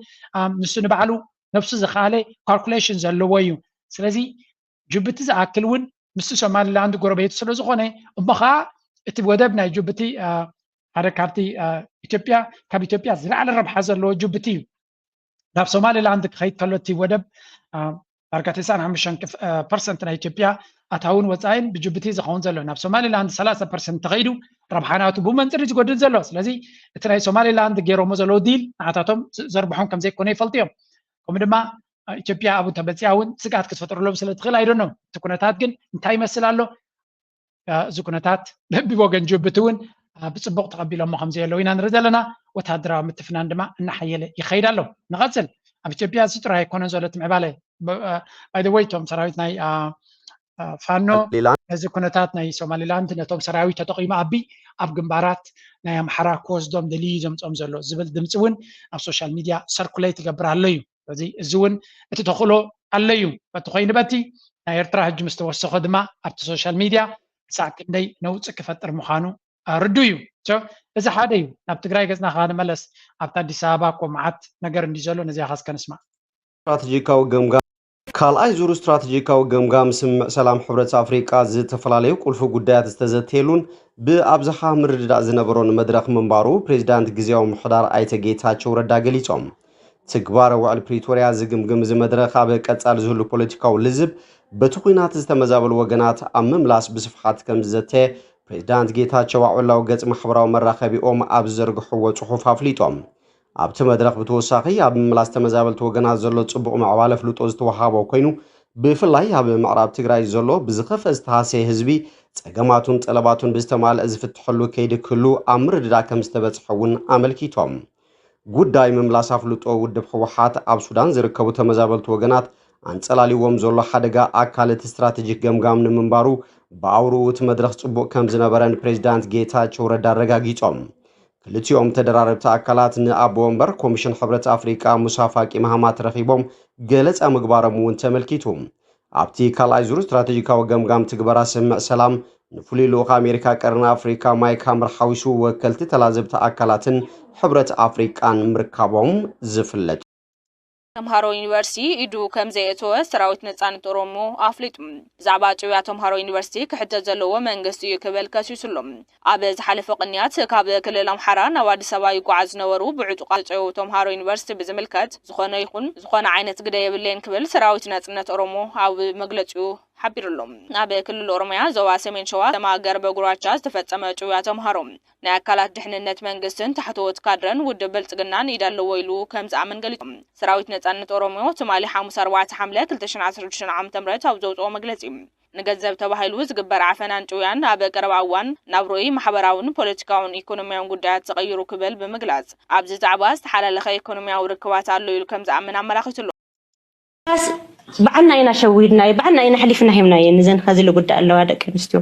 ንሱ ንባዕሉ ነብሱ ዝኸኣለ ካልኩሌሽን ዘለዎ እዩ። ስለዚ ጅቡቲ ዝኣክል እውን ምስቲ ሶማሊላንድ ጎረቤቱ ስለዝኾነ እሞ ከዓ እቲ ወደብ ናይ ጅቡቲ ሓደ ካብቲ ኢትዮጵያ ካብ ኢትዮጵያ ዝለዓለ ረብሓ ዘለዎ ጅቡቲ እዩ። ናብ ሶማሊላንድ ክኸይድ ከሎ እቲ ወደብ ዳርጋ ተስዓን ሓሙሽተን ፐርሰንት ናይ ኢትዮጵያ ኣታውን ወፃኢን ብጅቡቲ ዝኸውን ዘሎ ናብ ሶማሊላንድ ሰላሳ ፐርሰንት ተኸይዱ ረብሓ ናቱ ብኡ መንፅር እዩ ዝጎድል ዘሎ። ስለዚ እቲ ናይ ሶማሌላንድ ገይሮሞ ዘለዉ ዲል ንዓታቶም ዘርብሖም ከም ዘይኮነ ይፈልጡ እዮም። ከምኡ ድማ ኢትዮጵያ ኣብኡ ተመፅያ እውን ስግኣት ክትፈጥረሎም ስለ ትኽእል ኣይደኖም። እቲ ኩነታት ግን እንታይ ይመስል ኣሎ? እዚ ኩነታት በቢወገን ጅቡቲ እውን ብፅቡቕ ተቐቢሎሞ ከም ዘየለዉ ኢና ንርኢ ዘለና። ወታደራዊ ምትፍናን ድማ እናሓየለ ይኸይድ ኣሎ። ንቐፅል። ኣብ ኢትዮጵያ እዚ ጥራይ ኣይኮነን ዘሎ እቲ ምዕባለ። ባይ ወይ እቶም ሰራዊት ናይ ፋኖ ነዚ ኩነታት ናይ ሶማሊላንድ ነቶም ሰራዊት ተጠቒሙ ኣቢ ኣብ ግንባራት ናይ ኣምሓራ ክወስዶም ደልዩ ዘምፅኦም ዘሎ ዝብል ድምፂ እውን ኣብ ሶሻል ሚድያ ሰርኩሌት ይገብር ኣሎ እዩ። ስለዚ እዚ እውን እቲ ተኽእሎ ኣሎ እዩ። በቲ ኮይኑ በቲ ናይ ኤርትራ ሕጂ ምስ ተወሰኸ ድማ ኣብቲ ሶሻል ሚድያ ክሳዕ ክንደይ ነውፂ ክፈጥር ምዃኑ ርዱ እዩ። እዚ ሓደ እዩ። ናብ ትግራይ ገፅና ከዓ ንመለስ። ኣብቲ ኣዲስ ኣበባ እኮ መዓት ነገር እንዲ ዘሎ ነዚኣ እስከ ንስማዕ። ስትራተጂካዊ ገምጋም ካልኣይ ዙር ስትራተጂካዊ ገምጋም ስምምዕ ሰላም ሕብረት ኣፍሪቃ ዝተፈላለዩ ቁልፊ ጉዳያት ዝተዘተየሉን ብኣብዝሓ ምርድዳእ ዝነበሮን መድረኽ ምንባሩ ፕሬዚዳንት ግዜያዊ ምምሕዳር ኣይተ ጌታቸው ረዳ ገሊጾም። ትግባረ ውዕል ፕሪቶርያ ዝግምግም እዚ መድረኽ ኣብ ቀጻሊ ዝህሉ ፖለቲካዊ ልዝብ በቲ ኲናት ዝተመዛበሉ ወገናት ኣብ ምምላስ ብስፍሓት ከም ዝዘተ ፕሬዚዳንት ጌታቸው ኣብ ዕላዊ ገጽ ማሕበራዊ መራኸቢኦም ኣብ ዝዘርግሕዎ ጽሑፍ ኣፍሊጦም። ኣብቲ መድረኽ ብተወሳኺ ኣብ ምምላስ ተመዛበልቲ ወገናት ዘሎ ጽቡቕ ምዕባለ ኣፍልጦ ዝተወሃቦ ኮይኑ ብፍላይ ኣብ ምዕራብ ትግራይ ዘሎ ብዝኸፍአ ዝተሃሰየ ህዝቢ ጸገማቱን ጠለባቱን ብዝተማልአ ዝፍትሐሉ ከይዲ ክህሉ ኣብ ምርድዳእ ከም ዝተበጽሐ እውን ኣመልኪቶም። ጉዳይ ምምላስ ኣፍልጦ ውድብ ህወሓት ኣብ ሱዳን ዝርከቡ ተመዛበልቲ ወገናት ኣንጸላልይዎም ዘሎ ሓደጋ ኣካል እቲ ስትራተጂክ ገምጋም ንምንባሩ ብኣውርኡ እቲ መድረኽ ጽቡቕ ከም ዝነበረ ንፕሬዚዳንት ጌታቸው ረዳ ኣረጋጊጾም። ክልቲኦም ተደራረብቲ ኣካላት ንኣቦ ወንበር ኮሚሽን ሕብረት ኣፍሪቃ ሙሳ ፋቂ ማሃማት ረኺቦም ገለጻ ምግባሮም እውን ተመልኪቱ። ኣብቲ ካልኣይ ዙር ስትራተጂካዊ ገምጋም ትግበራ ስምምዕ ሰላም ንፍሉይ ልኡኽ ኣሜሪካ ቀርኒ ኣፍሪካ ማይክ ሃመር ሓዊሱ ወከልቲ ተላዘብቲ ኣካላትን ሕብረት ኣፍሪቃን ምርካቦም ዝፍለጥ። ተምሃሮ ዩኒቨርሲቲ ኢዱ ከም ዘየእተወ ሰራዊት ነጻነት ኦሮሞ ኣፍሊጡ። ብዛዕባ ጭውያ ተምሃሮ ዩኒቨርሲቲ ክሕተት ዘለዎ መንግስቲ እዩ ክብል ከሲሱ ኣሎ። ኣብ ዝሓለፈ ቅንያት ካብ ክልል ኣምሓራ ናብ ኣዲስ ኣበባ ይጓዓዝ ዝነበሩ ብዕጡቓት ዝጨወዩ ተምሃሮ ዩኒቨርሲቲ ብዝምልከት ዝኾነ ይኹን ዝኾነ ዓይነት ግደ የብለይን ክብል ሰራዊት ናጽነት ኦሮሞ ኣብ መግለጺኡ ሓቢሩ ኣሎ። ኣብ ክልል ኦሮሚያ ዞባ ሰሜን ሸዋ ከተማ ገርበ ጉራቻ ዝተፈጸመ ጭውያ ተምሃሮ ናይ ኣካላት ድሕንነት መንግስትን ታሕተዎት ካድረን ውድብ ብልጽግናን ኢድ ኣለዎ ኢሉ ከም ዝኣምን ገሊጹ። ሰራዊት ነጻነት ኦሮሞ ትማሊ ሓሙስ ኣርባዕተ ሓምለ ክልተ ሽሕን ዓሰርተ ሽዱሽተን ዓመተ ምህረት ኣብ ዘውጽኦ መግለጺ፣ ንገንዘብ ተባሂሉ ዝግበር ዓፈናን ጭውያን ኣብ ቀረባ እዋን ናብ ርኡይ ማሕበራውን ፖለቲካውን ኢኮኖሚያውን ጉዳያት ተቐይሩ ክብል ብምግላጽ፣ ኣብዚ ዛዕባ ዝተሓላለኸ ኢኮኖሚያዊ ርክባት ኣሎ ኢሉ ከም ዝኣምን ኣመላኺቱ ኣሎ። ስ ባዕልና ኢና ሸዊድናዮ፣ ባዕልና ኢና ኣሕሊፍና ሂብናዮ። ንዘን ኸዚ ልጉዳእ ኣለዋ ደቂ ኣንስትዮ።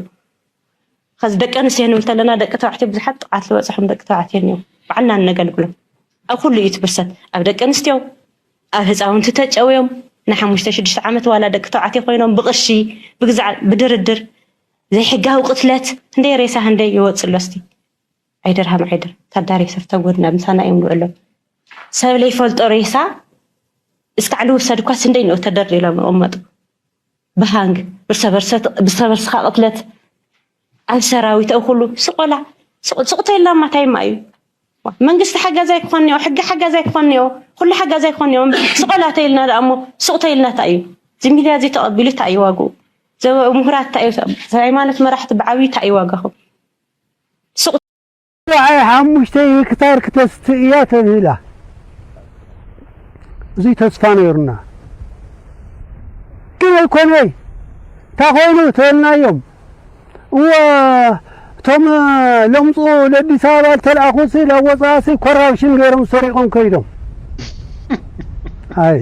ኸዚ ደቂ ኣንስትዮ ንብል ተለና ደቂ ተባዕትዮ ብዙሓት ጥቕዓት ዝበፅሖም ደቂ ተባዕትዮ እኒኦ። ባዕልና ነገልግሎም። ኣብ ኩሉ እዩ ትብርሰት። ኣብ ደቂ ኣንስትዮ፣ ኣብ ህፃውንቲ ተጨውዮም ንሓሙሽተ ሽዱሽተ ዓመት ዋላ ደቂ ተባዕትዮ ኮይኖም ብቕርሺ ብግዛዕ ብድርድር ዘይሕጋዊ ቅትለት ህንደይ ሬሳ ህንደይ ይወፅእ ኣሎ። እስቲ ዓይደር ሃም ዓይደር ታዳሪ ሰብ ተጎድና ምሳና እዮም ንውዕሎ ሰብ ለይፈልጦ ሬሳ እስካዕ ልውሰድ እኳ ስንደይ ንኡ ተደርዲሎም ይቕመጡ። ብሃንግ ብርሰበርሰ ብርሰበርስኻ ቅትለት ኣብ ሰራዊት ኣብ ኩሉ ስቆላ ስቕ- ስቕ ተይልና ማታይ ማ እዩ መንግስቲ ሓጋዛይ ክኾን እኒኦ ሕጊ ሓጋዛይ ክኾን እኒኦ ኩሉ ሓጋዛይ ክኾን እኒኦ ስቆላ ተይልና ደኣ እሞ ስቕ ተይልና እንታይ እዩ እዚ ሚድያ እዚ ተቐቢሉ እንታይ እዩ ዋግኡ ዘበ ምሁራት እንታይ እዩ ሃይማኖት መራሕቲ ብዓብዩ እንታይ እዩ ዋጋኹም ስቕ ንዓይ ሓሙሽተ ሄክታር ክተስቲ እያ ተብሂላ። እዙይ ተስፋ ነይሩና። ግን ኣይኮነይ። እንታይ ኮይኑ ተበልናዮም። እወ እቶም ለምፁ ለኣዲስ ኣበባ ዝተልኣኹሲ ላብ ወፃእሲ ኮራፕሽን ገይሮም ሰሪቖም ከይዶም። ኣይ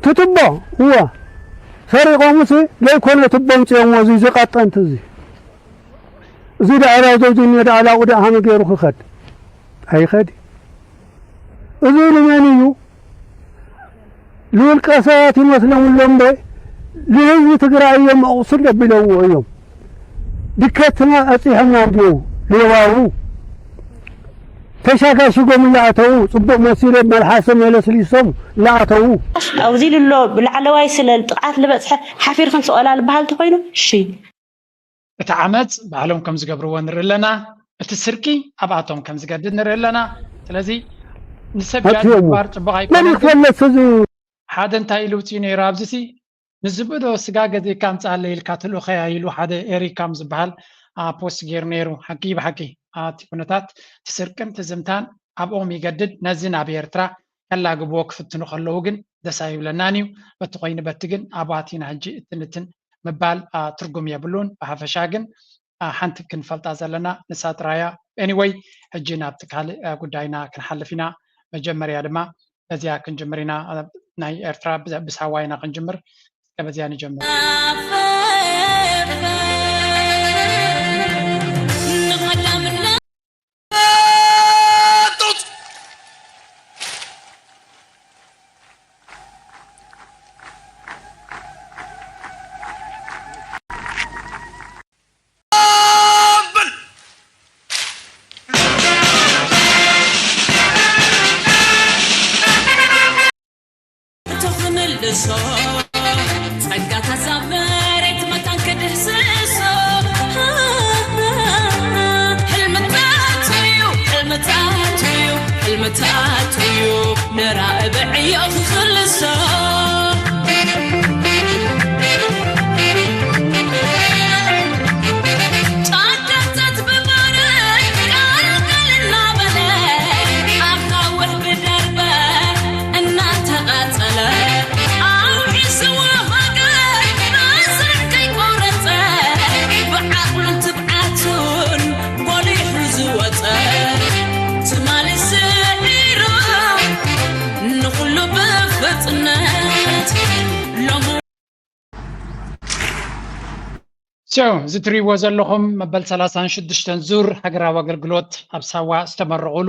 ትትቦ እወ ሰሪቖምሲ ዘይኮነ ትቦ ኣምፅኦምዎ እዙይ ዝቐጠንቲ እዙይ። እዚ ደኣ ላውዘው ዝኒኦ ደኣ ላቑ ደኣ ሃመ ገይሩ ክኸድ ኣይኸድ እዩ። እዚ ንመን እዩ? ንውልቀ ሰባት ይመስሎም ኣሎ እምበ ንህዝቢ ትግራይ እዮም ኣቑስል ኣቢለዎ እዮም። ድከትና ኣፂሖምና እንዲው ሌባው ተሻጋሽጎም እናኣተዉ ፅቡቕ መሲሎም መልሓሶም የለስሊሶም እናኣተዉ ኣብዚ ልሎ ብላዕለዋይ ስለል ጥቕዓት ልበፅሐ ሓፊርክን ስቐላ ልበሃል ተኾይኑ እሺ እቲ ዓመፅ ባዕሎም ከም ዝገብርዎ ንርኢ ኣለና። እቲ ስርቂ ኣብኣቶም ከም ዝገድድ ንርኢ ኣለና። ስለዚ ንሰብ ጃጅ ኣትዮም ምግባር ፅቡቕ መን ኣይኮነን። ግን ይክፈለስ እዚ ሓደ እንታይ ኢሉ ውፅኡ ነይሩ ኣብዚ ሲ ንዝብእዶ ስጋ ገዚእካ ኣምፅኣለይ ኢልካ ትልእኸያ ኢሉ ሓደ ኤሪካም ዝበሃል ፖስት ገይሩ ነይሩ። ሓቂ ብሓቂ እቲ ኩነታት እቲ ስርቅን ትዝምታን ኣብኦም ይገድድ። ነዚ ናብ ኤርትራ ከላግብዎ ክፍትኑ ከለዉ ግን ደስ ኣይብለናን እዩ። በቲ ኮይኑ በቲ ግን ኣብኡ ኣቲና ሕጂ እትንትን ምባል ትርጉም የብሉን። ብሓፈሻ ግን ሓንቲ ክንፈልጣ ዘለና ንሳ ጥራያ። ኤኒወይ ሕጂ ናብቲ ካልእ ጉዳይና ክንሓልፍ ኢና። መጀመርያ ድማ በዚኣ ክንጅምር ኢና። ናይ ኤርትራ ብሳዋ ኢና ክንጅምር። እስከ በዚኣ ንጀምር። እዚ ትሪእዎ ዘለኹም መበል ሰላሳን ሽዱሽተን ዙር ሃገራዊ ኣገልግሎት ኣብ ሳዋ ዝተመረቑሉ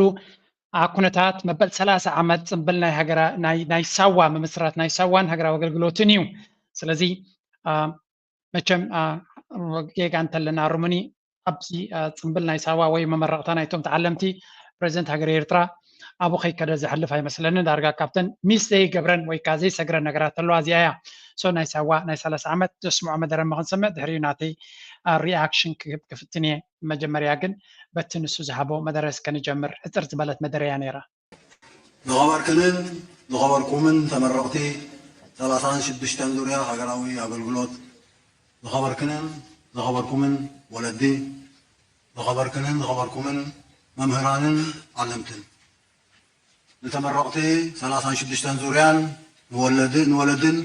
ኩነታት መበል ሰላሳ ዓመት ፅምብል ናይ ሳዋ ምምስራት ናይ ሳዋን ሃገራዊ ኣገልግሎትን እዩ። ስለዚ መቸም ጌጋ እንተለና ርሙኒ ኣብዚ ፅምብል ናይ ሳዋ ወይ መመረቕታ ናይቶም ተዓለምቲ ፕሬዚደንት ሃገር ኤርትራ ኣብኡ ከይከደ ዝሕልፍ ኣይመስለንን። ዳርጋ ካብተን ሚስ ዘይገብረን ወይ ከዓ ዘይሰግረን ነገራት ተለዋ እዚኣ እያ። ሶ ናይ ሳዋ ናይ ሰላሳ ዓመት ዘስምዖ መደረ እሞ ክንሰምዕ ድሕሪኡ ናተይ ሪኣክሽን ክህብ ክፍትን እየ። መጀመርያ ግን በቲ ንሱ ዝሃቦ መደረ እስከ ንጀምር። ሕፅር ዝበለት መደረ እያ ነይራ። ዝኸበርክንን ዝኸበርኩምን ተመረቕቲ ሰላሳን ሽዱሽተን ዙርያ ሃገራዊ ኣገልግሎት፣ ዝኸበርክንን ዝኸበርኩምን ወለዲ፣ ዝኸበርክንን ዝኸበርኩምን መምህራንን ዓለምትን፣ ንተመረቕቲ ሰላሳን ሽዱሽተን ዙርያን ንወለድን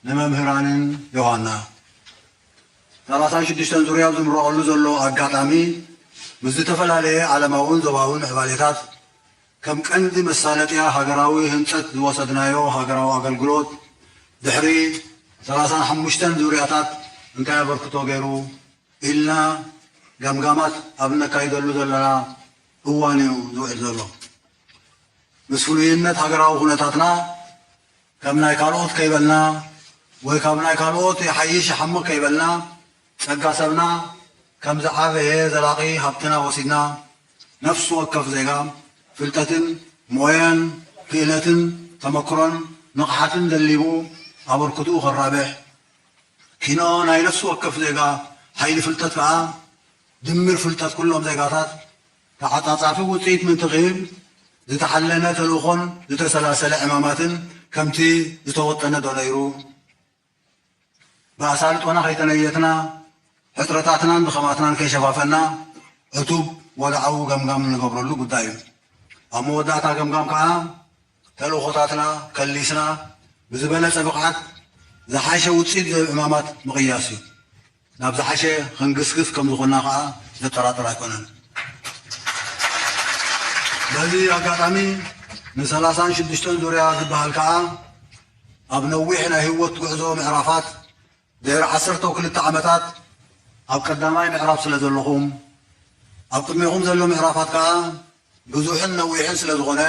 ንመምህራንን ዮሃና። ሰላሳን ሽዱሽተን ዙርያ ኣብ ዝምረቐሉ ዘሎ ኣጋጣሚ ምስ ዝተፈላለየ ዓለማውን ዞባውን ዕባሌታት ከም ቀንዲ መሳለጥያ ሃገራዊ ህንፀት ዝወሰድናዮ ሃገራዊ ኣገልግሎት ድሕሪ ሰላሳን ሓሙሽተን ዙርያታት እንታይ ኣበርክቶ ገይሩ ኢልና ገምጋማት ኣብ እነካይደሉ ዘለና እዋን እዩ ዝውዕል ዘሎ። ምስ ፍሉይነት ሃገራዊ ኩነታትና ከም ናይ ካልኦት ከይበልና ወይ ካብ ናይ ካልኦት ይሓይሽ ይሓምቕ ከይበልና ጸጋ ሰብና ከም ዝዓበየ ዘላቒ ሃብትና ወሲድና ነፍሲ ወከፍ ዜጋ ፍልጠትን ሞያን ክእለትን ተመክሮን ንቕሓትን ደሊቡ ኣበርክትኡ ከራብሕ ኪኖ ናይ ነፍሲ ወከፍ ዜጋ ሓይሊ ፍልጠት ከኣ ድምር ፍልጠት ኩሎም ዜጋታት ተዓጻጻፊ ውጽኢት ምእንቲ ክህብ ዝተሓለነ ተልእኾን ዝተሰላሰለ ዕማማትን ከምቲ ዝተወጠነ ዶ ነይሩ? ብኣሳልጦና ከይተነየትና፣ ሕጽረታትናን ድኸማትናን ከይሸፋፈና፣ ዕቱብ ወድዓዊ ገምጋም እንገብረሉ ጉዳይ እዩ። ኣብ መወዳእታ ገምጋም ከኣ፣ ተልእኾታትና ከሊስና፣ ብዝበለጸ ብቕዓት ዝሓሸ ውጽኢት ዝህብ ዕማማት ምቕያስ እዩ። ናብ ዝሓሸ ክንግስግስ ከም ዝኾንና ከኣ ዘጠራጥር ኣይኮነን። በዚ ኣጋጣሚ ንሰላሳን ሽዱሽተን ዙርያ ዝበሃል ከኣ ኣብ ነዊሕ ናይ ህይወት ጉዕዞ ምዕራፋት ድሕሪ ዓሰርተ ክልተ ዓመታት ኣብ ቀዳማይ ምዕራፍ ስለ ዘለኹም፣ ኣብ ቅድሜኹም ዘሎ ምዕራፋት ከኣ ብዙሕን ነዊሕን ስለ ዝኾነ፣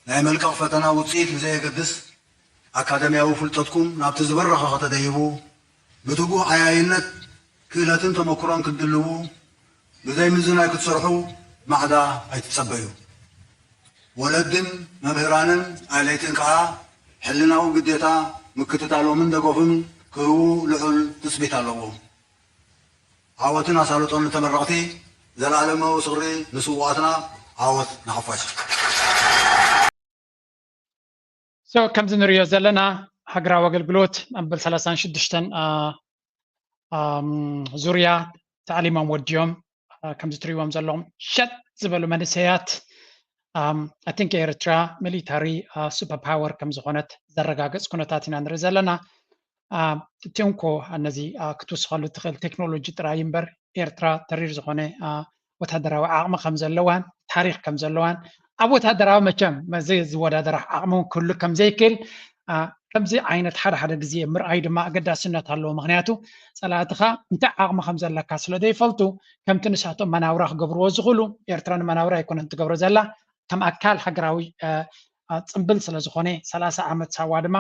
ናይ መልቀቕ ፈተና ውጽኢት ብዘየገድስ፣ ኣካደምያዊ ፍልጠትኩም ናብቲ ዝበረኸ ከተደይቡ፣ ብትጉህ ዓያይነት ክእለትን ተመክሮን ክትድልዉ፣ ብዘይ ምዝናይ ክትሰርሑ ማዕዳ ኣይትጸበዩ። ወለድን መምህራንን ኣለይትን ከኣ ሕልናዊ ግዴታ ምክትታሎምን ደገፉን ክህቡ ልዑል ትጽቢት ኣለዎም። ዓወትን ኣሳልጦን ንተመረቕቲ፣ ዘለኣለማዊ ዝኽሪ ንስዉኣትና፣ ዓወት ንሓፋሽ። So ከምዚ ንሪኦ ዘለና ሃገራዊ ኣገልግሎት መበል ሰላሳን ሽዱሽተን ዙርያ ታዕሊሞም ወዲኦም፣ ከምዚ ትሪእዎም ዘለኹም ሸጥ ዝበሉ መንእሰያት። I think ኤርትራ ሚሊታሪ ሱፐር ፓወር ከም ዝኾነት ዘረጋገጽ ኩነታት ኢና ንርኢ ዘለና። እቲ እንኮ ነዚ ክትውስኸሉ ትኽእል ቴክኖሎጂ ጥራይ እምበር፣ ኤርትራ ተሪር ዝኾነ ወታደራዊ ዓቕሚ ከም ዘለዋን ታሪኽ ከም ዘለዋን፣ ኣብ ወታደራዊ መቸም መዚ ዝወዳደር ዓቕሚ እውን ክህሉ ከም ዘይክእል፣ ከምዚ ዓይነት ሓደ ሓደ ግዜ ምርኣይ ድማ ኣገዳስነት ኣለዎ። ምኽንያቱ ጸላእትኻ እንታይ ዓቕሚ ከም ዘለካ ስለ ዘይፈልጡ፣ ከምቲ ንሳቶም መናውራ ክገብርዎ ዝኽእሉ፣ ኤርትራ ንመናውራ ኣይኮነን ትገብሮ ዘላ፣ ከም ኣካል ሃገራዊ ጽምብል ስለ ዝኾነ፣ ሰላሳ ዓመት ሳዋ ድማ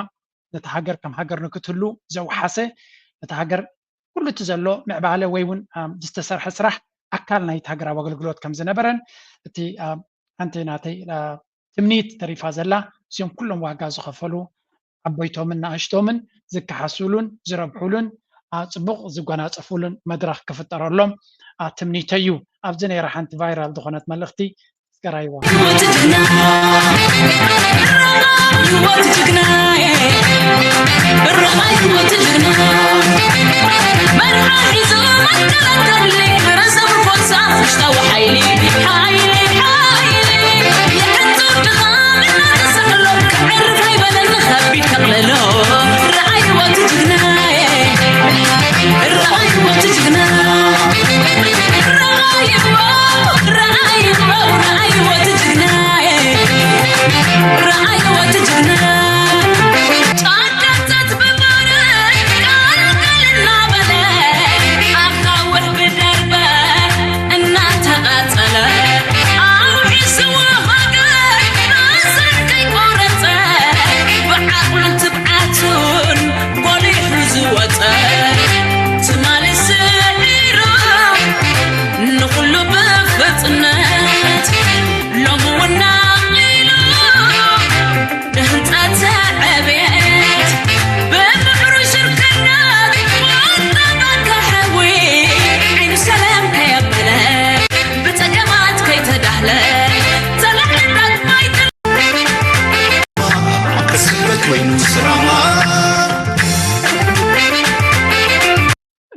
ነቲ ሃገር ከም ሃገር ንክትህሉ ዘውሓሰ፣ ነቲ ሃገር ኩሉ እቲ ዘሎ ምዕባለ ወይ እውን ዝተሰርሐ ስራሕ ኣካል ናይቲ ሃገራዊ ኣገልግሎት ከም ዝነበረን፣ እቲ ሓንቲ ናተይ ትምኒት ተሪፋ ዘላ፣ እዚኦም ኩሎም ዋጋ ዝኸፈሉ ዓበይቶምን ንኣሽቶምን ዝከሓስሉን ዝረብሑሉን ጽቡቕ ዝጎናጸፉሉን መድረኽ ክፍጠረሎም ትምኒተይ እዩ። ኣብዚ ነይራ ሓንቲ ቫይራል ዝኾነት መልእኽቲ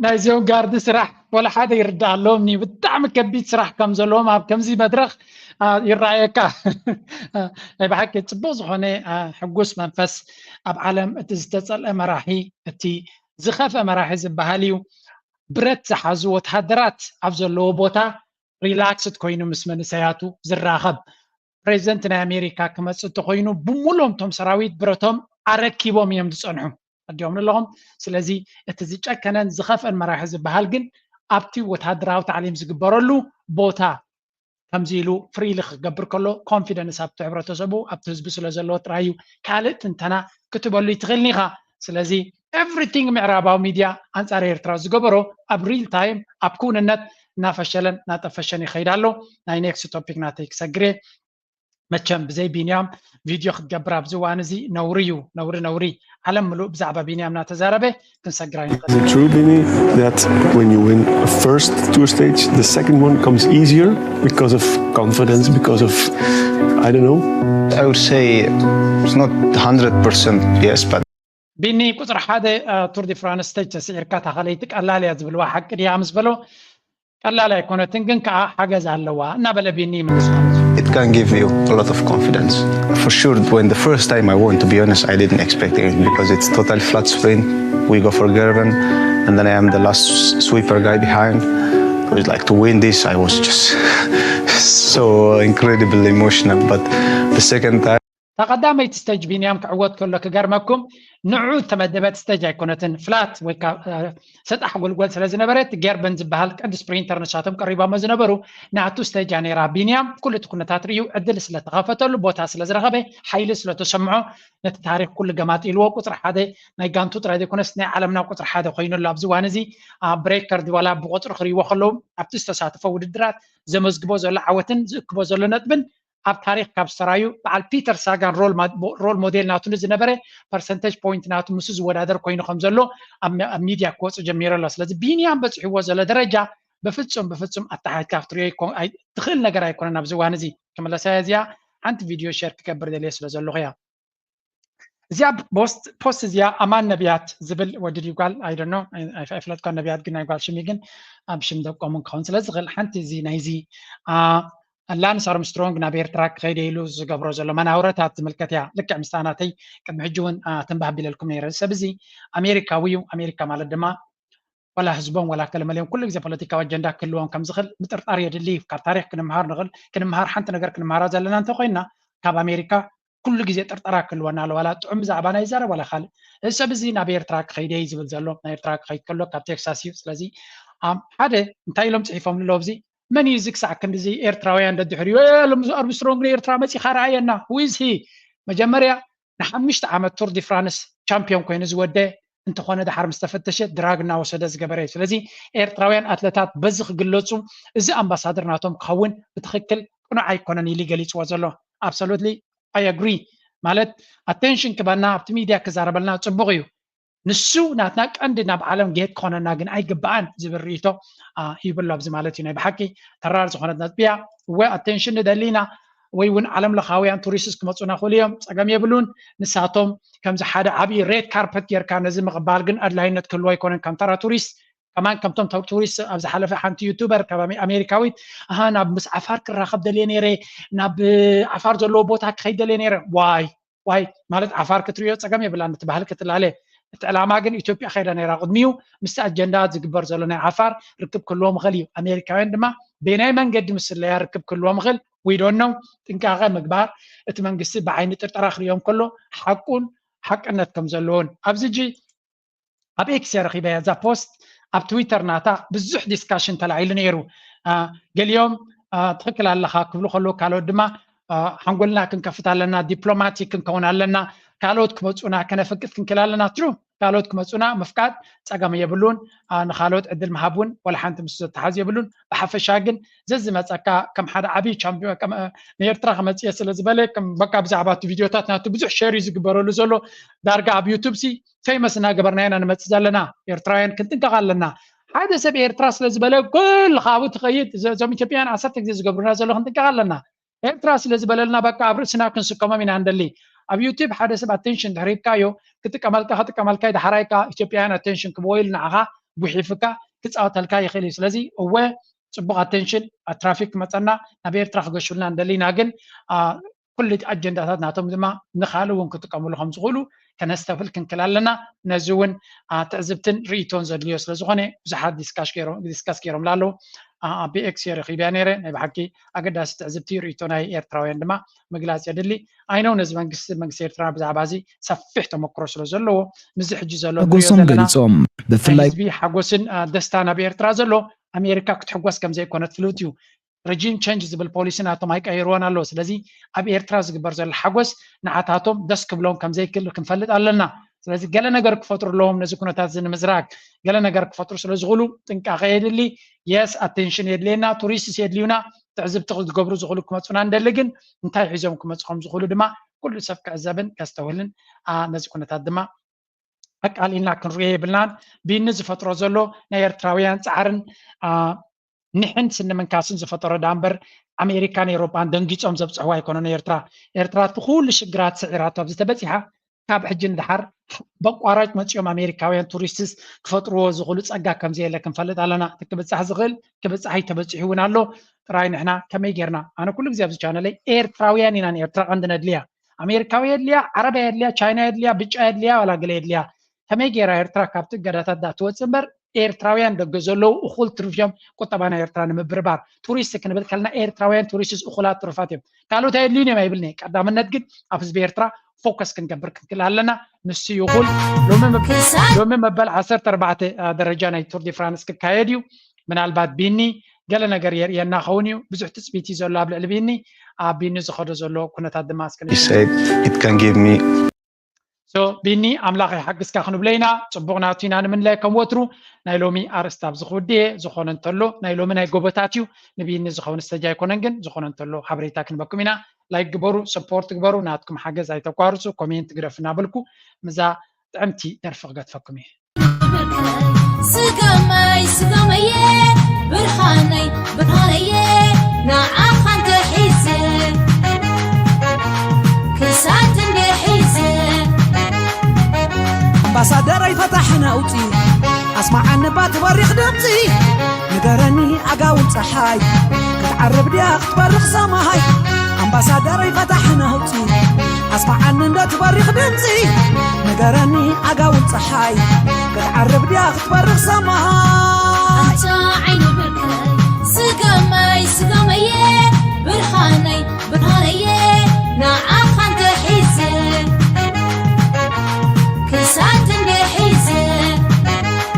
ናይዚኦም ጋርዲ ስራሕ ወላ ሓደ ይርዳእ ኣለዎም። ብጣዕሚ ከቢድ ስራሕ ከም ዘለዎም ኣብ ከምዚ መድረኽ ይረኣየካ። ናይ ብሓቂ ጽቡቕ ዝኾነ ሕጉስ መንፈስ። ኣብ ዓለም እቲ ዝተጸልአ መራሒ፣ እቲ ዝኸፍአ መራሒ ዝበሃል እዩ። ብረት ዝሓዙ ወተሃደራት ኣብ ዘለዎ ቦታ ሪላክስድ ኮይኑ ምስ መንእሰያቱ ዝራኸብ። ፕሬዚደንት ናይ ኣሜሪካ ክመጽእ እንተኮይኑ፣ ብሙሉኦም እቶም ሰራዊት ብረቶም ኣረኪቦም እዮም ዝጸንሑ። ኣዲኦም ኣለኹም። ስለዚ እቲ ዝጨከነን ዝኸፍአን መራሒ ዝበሃል ግን ኣብቲ ወተሃደራዊ ታዕሊም ዝግበረሉ ቦታ ከምዚ ኢሉ ፍሪሊ ክገብር ከሎ፣ ኮንፊደንስ ኣብቲ ሕብረተሰቡ፣ ኣብቲ ህዝቢ ስለ ዘለዎ ጥራይ እዩ። ካልእ ትንተና ክትበሉ ይትኽእልን ኢኻ። ስለዚ ኤቭሪቲንግ ምዕራባዊ ሚድያ ኣንጻር ኤርትራ ዝገበሮ ኣብ ሪል ታይም ኣብ ክውንነት እናፈሸለን እናጠፈሸን ይኸይድ ኣሎ። ናይ ኔክስት ቶፒክ ናተይ ክሰግር እየ። መቸም ብዘይ ቢንያም ቪድዮ ክትገብር ኣብዚ እዋን እዚ ነውሪ እዩ፣ ነውሪ፣ ነውሪ። ዓለም ምሉእ ብዛዕባ ቢንያም እናተዛረበ ክንሰግር ኣይንኽእል። Is it true, Bini, that when you win a first tour stage, the second one comes easier because of confidence, because of, I don't know? I would say it's not hundred percent yes, but ቢኒ፣ ቁጽሪ ሓደ ቱር ዲ ፍራንስ ስቴጅ ተስዒርካ፣ እታ ካልኣይቲ ቀላል እያ ዝብልዋ ሓቂ ድያ ምስ በሎ፣ ቀላል ኣይኮነትን፣ ግን ከኣ ሓገዝ ኣለዋ እናበለ ቢኒ ይምልስ ማለት እዩ። It can give you a lot of confidence. For sure, when the first time I won, to be honest, I didn't expect it because it's totally flat sprint. We go for Gerben, and then I am the last sweeper guy behind. It was like, to win this, I was just so incredibly emotional. But the second time, እታ ቀዳመይቲ ስቴጅ ቢንያም ክዕወት ከሎ ክገርመኩም፣ ንዑ እተመደበት ስቴጅ ኣይኮነትን፣ ፍላት ወይ ከዓ ሰጣሕ ጎልጎል ስለ ዝነበረት፣ ጌርበን ዝበሃል ቀንዲ ስፕሪንተር ንሳቶም ቀሪቦሞ ዝነበሩ፣ ናቱ ስቴጅ እያ ነይራ። ቢንያም ኩሉ እቲ ኩነታት ርእዩ ዕድል ስለ ተኸፈተሉ፣ ቦታ ስለ ዝረኸበ፣ ሓይሊ ስለ ተሰምዖ፣ ነቲ ታሪኽ ኩሉ ገማጢልዎ ቁጽሪ ሓደ ናይ ጋንቱ ጥራይ ዘይኮነስ ናይ ዓለምና ቁጽሪ ሓደ ኮይኑ ኣሎ። ኣብዚ እዋን እዚ ኣብ ብሬከር ድዋላ ብቁጽሪ ክርእይዎ ከለዉ፣ ኣብቲ ዝተሳተፎ ውድድራት ዘመዝግቦ ዘሎ ዓወትን ዝእክቦ ዘሎ ነጥብን ኣብ ታሪኽ ካብ ዝተራዩ በዓል ፒተር ሳጋን ሮል ማ-፣ ሮል ሞዴል ናቱ ንዝነበረ ፐርሰንቴጅ ፖይንት ናቱ ምስኡ ዝወዳደር ኮይኑ ከም ዘሎ ኣብ ሚ-፣ ኣብ ሚድያ ክወጽእ ጀሚሩ ኣሎ። ስለዚ ቢንያም በጺሕዎ ዘሎ ደረጃ ብፍጹም፣ ብፍጹም ኣተሓሒዝካ ክትሪኦ ኣይኮ-፣ ኣይ-፣ ትኽእል ነገር ኣይኮነን። ኣብዚ እዋን እዚ ክምለሳ እያ እዚኣ ሓንቲ ቪድዮ ሼር ክገብር ደልየ ስለ ዘለኹ እያ። እዚኣ ፖስት እዚኣ ኣማን ነቢያት ዝብል ወዲ ድዩ ጓል ኣይደኖ ኣይፈለጥኳ። ነቢያት ግን ናይ ጓል ሽሚ ግን ኣብ ሽም ደቆም ክኸውን ስለ ዝኽእል ሓንቲ እዚ ናይዚ ላንስ ኣርምስትሮንግ ናብ ኤርትራ ክኸይደ ኢሉ ዝገብሮ ዘሎ መናውረታት ዝምልከት እያ። ልክዕ ምስታ ናተይ ቅድሚ ሕጂ እውን ትንባህ ቢለልኩም ነይረ። ሰብ እዚ ኣሜሪካዊ እዩ። ኣሜሪካ ማለት ድማ ዋላ ህዝቦም ዋላ ከለመለዮም ኩሉ ግዜ ፖለቲካዊ ኣጀንዳ ክህልዎም ከም ዝኽእል ምጥርጣር የድሊ እዩ። ካብ ታሪክ ክንምሃር ንኽእል። ክንምሃር ሓንቲ ነገር ክንምሃራ ዘለና እንተኮይና ካብ ኣሜሪካ ኩሉ ግዜ ጥርጠራ ክህልወና ኣሎ። ዋላ ጥዑም ብዛዕባ ናይ ይዛረብ ዋላ ካልእ። እዚ ሰብ እዚ ናብ ኤርትራ ክኸይደ እዩ ዝብል ዘሎ። ናብ ኤርትራ ክኸይድ ከሎ ካብ ቴክሳስ እዩ። ስለዚ ሓደ እንታይ ኢሎም ፅሒፎም ኣለዉ ኣብዚ መን እዩ እዚ ክሳዕ ክንድዚ ኤርትራውያን ደድሕሪኡ ኣርምስትሮንግ ንኤርትራ መፂኻ ረኣየና ዊዝሂ መጀመርያ ንሓሙሽተ ዓመት ቱር ዲ ፍራንስ ቻምፒዮን ኮይኑ ዝወደ እንተኾነ ድሓር ምስ ተፈተሸ ድራግ እናወሰደ ዝገበረ እዩ። ስለዚ ኤርትራውያን ኣትለታት በዚ ክግለፁ እዚ ኣምባሳደር ናቶም ክኸውን ብትኽክል ቅኑዕ ኣይኮነን ኢሉ ገሊፅዎ ዘሎ። Absolutely I agree። ማለት ኣቴንሽን ክበና ኣብቲ ሚድያ ክዛረበልና ፅቡቕ እዩ። ንሱ ናትና ቀንዲ ናብ ዓለም ጌት ክኾነና ግን ኣይግባኣን ዝብል ርእይቶ ሂብሎ ኣብዚ ማለት እዩ። ናይ ብሓቂ ተራር ዝኾነት ነጥቢ እያ። እወ ኣቴንሽን ንደሊ ኢና ወይ እውን ዓለም ለኻውያን ቱሪስትስ ክመፁና ክእሉ እዮም፣ ፀገም የብሉን። ንሳቶም ከምዚ ሓደ ዓብዪ ሬድ ካርፐት ጌርካ ነዚ ምቕባል ግን ኣድላይነት ክህልዎ ኣይኮነን። ከም ተራ ቱሪስት ከማን ከምቶም ቱሪስት ኣብ ዝሓለፈ ሓንቲ ዩቱበር ካብ ኣሜሪካዊት ኣሃ ናብ ምስ ዓፋር ክራኸብ ደልየ ነይረ፣ ናብ ዓፋር ዘለዎ ቦታ ክኸይድ ደልየ ነይረ። ዋይ ዋይ ማለት ዓፋር ክትሪኦ ፀገም የብላን፣ እቲ ባህሊ ክትላለ። እቲ ዕላማ ግን ኢትዮጵያ ከይዳ ነይራ ቅድሚኡ። ምስቲ ኣጀንዳ ዝግበር ዘሎ ናይ ዓፋር ርክብ ክህልዎም ይኽእል እዩ። ኣሜሪካውያን ድማ በየናይ መንገዲ ምስለያ ርክብ ክህልዎም ይኽእል ዊዶን ነው። ጥንቃቐ ምግባር፣ እቲ መንግስቲ ብዓይኒ ጥርጠራ ክሪኦም ከሎ ሓቁን ሓቅነት ከም ዘለዎን ኣብዚ ጂ ኣብ ኤክስ እየ ረኺበያ እዛ ፖስት። ኣብ ትዊተር ናታ ብዙሕ ዲስካሽን ተላዒሉ ነይሩ። ገሊኦም ትኽክል ኣለኻ ክብሉ ከለዉ ካልኦት ድማ ሓንጎልና ክንከፍት ኣለና፣ ዲፕሎማቲክ ክንከውን ኣለና፣ ካልኦት ክመፁና ከነፍቅድ ክንክል ኣለና። ትሩ ካልኦት ክመፁና ምፍቃድ ፀገም የብሉን። ንካልኦት ዕድል ምሃብ እውን ዋላ ሓንቲ ምስ ዘተሓዝ የብሉን። ብሓፈሻ ግን ዘዝመፀካ ከም ሓደ ዓብዪ ቻምፒዮን ንኤርትራ ክመፅየ ስለ ዝበለ በቃ ብዛዕባ እቲ ቪድዮታት ናቱ ብዙሕ ሸር እዩ ዝግበረሉ ዘሎ። ዳርጋ ኣብ ዩቱብ ሲ ፌመስ እናገበርና ኢና ንመፅእ ዘለና። ኤርትራውያን ክንጥንቀቕ ኣለና። ሓደ ሰብ ኤርትራ ስለ ዝበለ ኩሉ ካብኡ ትኸይድ። እዞም ኢትዮጵያውያን ዓሰርተ ግዜ ዝገብሩና ዘሎ ክንጥንቀቕ ኣለና። ኤርትራ ስለ ዝበለልና በቃ ኣብ ርእስና ክንስከሞም ኢና እንደሊ። ኣብ ዩቲብ ሓደ ሰብ ኣቴንሽን ድሕሪብካዮ ክጥቀመልካ ክጥቀመልካ ድሓራይካ ኢትዮጵያውያን ኣቴንሽን ክብዎ ኢሉ ንዓኻ ጉሒፍካ ክፃወተልካ ይኽእል እዩ። ስለዚ እወ ፅቡቕ ኣቴንሽን ኣብ ትራፊክ ክመፀና ናብ ኤርትራ ክገሹልና እንደሊና ግን ኩሉ ኣጀንዳታት ናቶም ድማ ንካልእ እውን ክጥቀምሉ ከም ዝኽእሉ ከነስተብህል ክንክል ኣለና። ነዚ እውን ትዕዝብትን ርእይቶን ዘድልዮ ስለዝኾነ ብዙሓት ዲስካስ ገይሮምላ ኣለዉ። ብኤክስ ረኺብያ ነይረ። ናይ ብሓቂ ኣገዳሲ ትዕዝብቲ ርእይቶ ናይ ኤርትራውያን ድማ ምግላፅ የድሊ። ኣይነው ነዚ መንግስቲ መንግስቲ ኤርትራ ብዛዕባ እዚ ሰፊሕ ተመክሮ ስለ ዘለዎ ምስዚ ሕጂ ዘሎ ንሪኦ ዘለና ገሊፆም። ብፍላይ ህዝቢ ሓጎስን ደስታ ናብ ኤርትራ ዘሎ ኣሜሪካ ክትሕጎስ ከም ዘይኮነት ፍሉጥ እዩ። ረጂም ቸንጅ ዝብል ፖሊሲ ናቶም ኣይቀይርዎን ኣለዉ። ስለዚ ኣብ ኤርትራ ዝግበር ዘሎ ሓጎስ ንዓታቶም ደስ ክብሎም ከም ዘይክእል ክንፈልጥ ኣለና። ስለዚ ገለ ነገር ክፈጥሩ ኣለዎም ነዚ ኩነታት እዚ ንምዝራግ ገለ ነገር ክፈጥሩ ስለ ዝኽእሉ ጥንቃቐ የድሊ። የስ ኣቴንሽን የድልየና፣ ቱሪስትስ የድልዩና፣ ትዕዝብቲ ክገብሩ ዝኽእሉ ክመፁና እንደሊ ግን እንታይ ሒዞም ክመፁ ከም ዝኽእሉ ድማ ኩሉ ሰብ ክዕዘብን ከስተውህልን ነዚ ኩነታት ድማ ኣቃሊልና ክንሪኦ የብልናን። ቢኒ ዝፈጥሮ ዘሎ ናይ ኤርትራውያን ፃዕርን ንሕን ስኒ ምንካስን ዝፈጠሮ ዳ እምበር ኣሜሪካን ኤሮጳን ደንጊጾም ዘብጽሕዋ ኣይኮነን። ኤርትራ ኤርትራ እቲ ኩሉ ሽግራት ስዒራቶ ኣብዚ ተበጺሓ ካብ ሕጂ ንድሓር በቋራጭ መጺኦም ኣሜሪካውያን ቱሪስትስ ክፈጥርዎ ዝኽእሉ ጸጋ ከም ዘየለ ክንፈልጥ ኣለና። እቲ ክብጻሕ ዝኽእል ክብጻሕ እዩ፣ ተበጺሑ እውን ኣሎ። ጥራይ ንሕና ከመይ ጌርና ኣነ ኩሉ ግዜ ኣብዚ ቻነለይ ኤርትራውያን ኢና ንኤርትራ ቀንዲ ነድልያ። ኣሜሪካዊ የድልያ፣ ዓረብ የድልያ፣ ቻይና የድልያ፣ ብጫ የድልያ ዋላ ገለ የድልያ ከመይ ጌራ ኤርትራ ካብቲ እገዳታት ዳ ትወጽእ እምበር ኤርትራውያን ደገ ዘለዉ እኹል ትርፊ እዮም ቁጠባ ናይ ኤርትራ ንምብርባር። ቱሪስት ክንብል ከለና ኤርትራውያን ቱሪስትስ እኹላት ትሩፋት እዮም። ካልኦት ኣየድልዩን እዮም ኣይብልን እየ። ቀዳምነት ግን ኣብ ህዝቢ ኤርትራ ፎከስ ክንገብር ክንክእል ኣለና። ንሱ ይኹን ሎሚ መብ- ክሳብ ሎሚ መበል ዓሰርተ ኣርባዕተ ደረጃ ናይ ቱር ዲ ፍራንስ ክካየድ እዩ። ምናልባት ቢኒ ገለ ነገር የርእየና ኸውን እዩ። ብዙሕ ትጽቢት እዩ ዘሎ ኣብ ልዕሊ ቢኒ። ኣብ ቢኒ ዝኸዶ ዘሎ ኩነታት ድማ እስከ He said it can give me ሶ ቢኒ ኣምላኽ ይሓግዝካ ክንብሎ ኢና። ጽቡቕ ናቱ ኢና ንምንላይ ከም ወትሩ። ናይ ሎሚ ኣርእስቲ ኣብዚ ክውድእ እየ። ዝኾነ እንተሎ ናይ ሎሚ ናይ ጎቦታት እዩ። ንቢኒ ዝኸውን ስተጅ ኣይኮነን ግን ዝኾነ እንተሎ ሓበሬታ ክንበኩም ኢና። ላይክ ግበሩ፣ ሰፖርት ግበሩ፣ ናትኩም ሓገዝ ኣይተቋርጹ፣ ኮሜንት ግደፉ እናበልኩ ምዛ ጥዕምቲ ደርፊ ክገድፈኩም እየ። ስጋማይ ስጋማየ ብርሃነይ ብርሃነየ ንዓኻ እንተሒዘ ክሳት እንድሒዘ ኣምባሳደረይ ፈታሕ ነውፂ ኣስማዓኒ እባ ትበሪኽ ድምፂ ንገረኒ ኣጋውል ፀሓይ ክትዓርብ ድያ ክትበርኽ ሰማይ ኣምባሳደረይ ፈታሕ ነውፂ ኣስማዓኒ እንደ ትበሪኽ ድምፂ ንገረኒ ኣጋውል ፀሓይ ክትዓርብ ድያ ክትበርኽ ሰማይ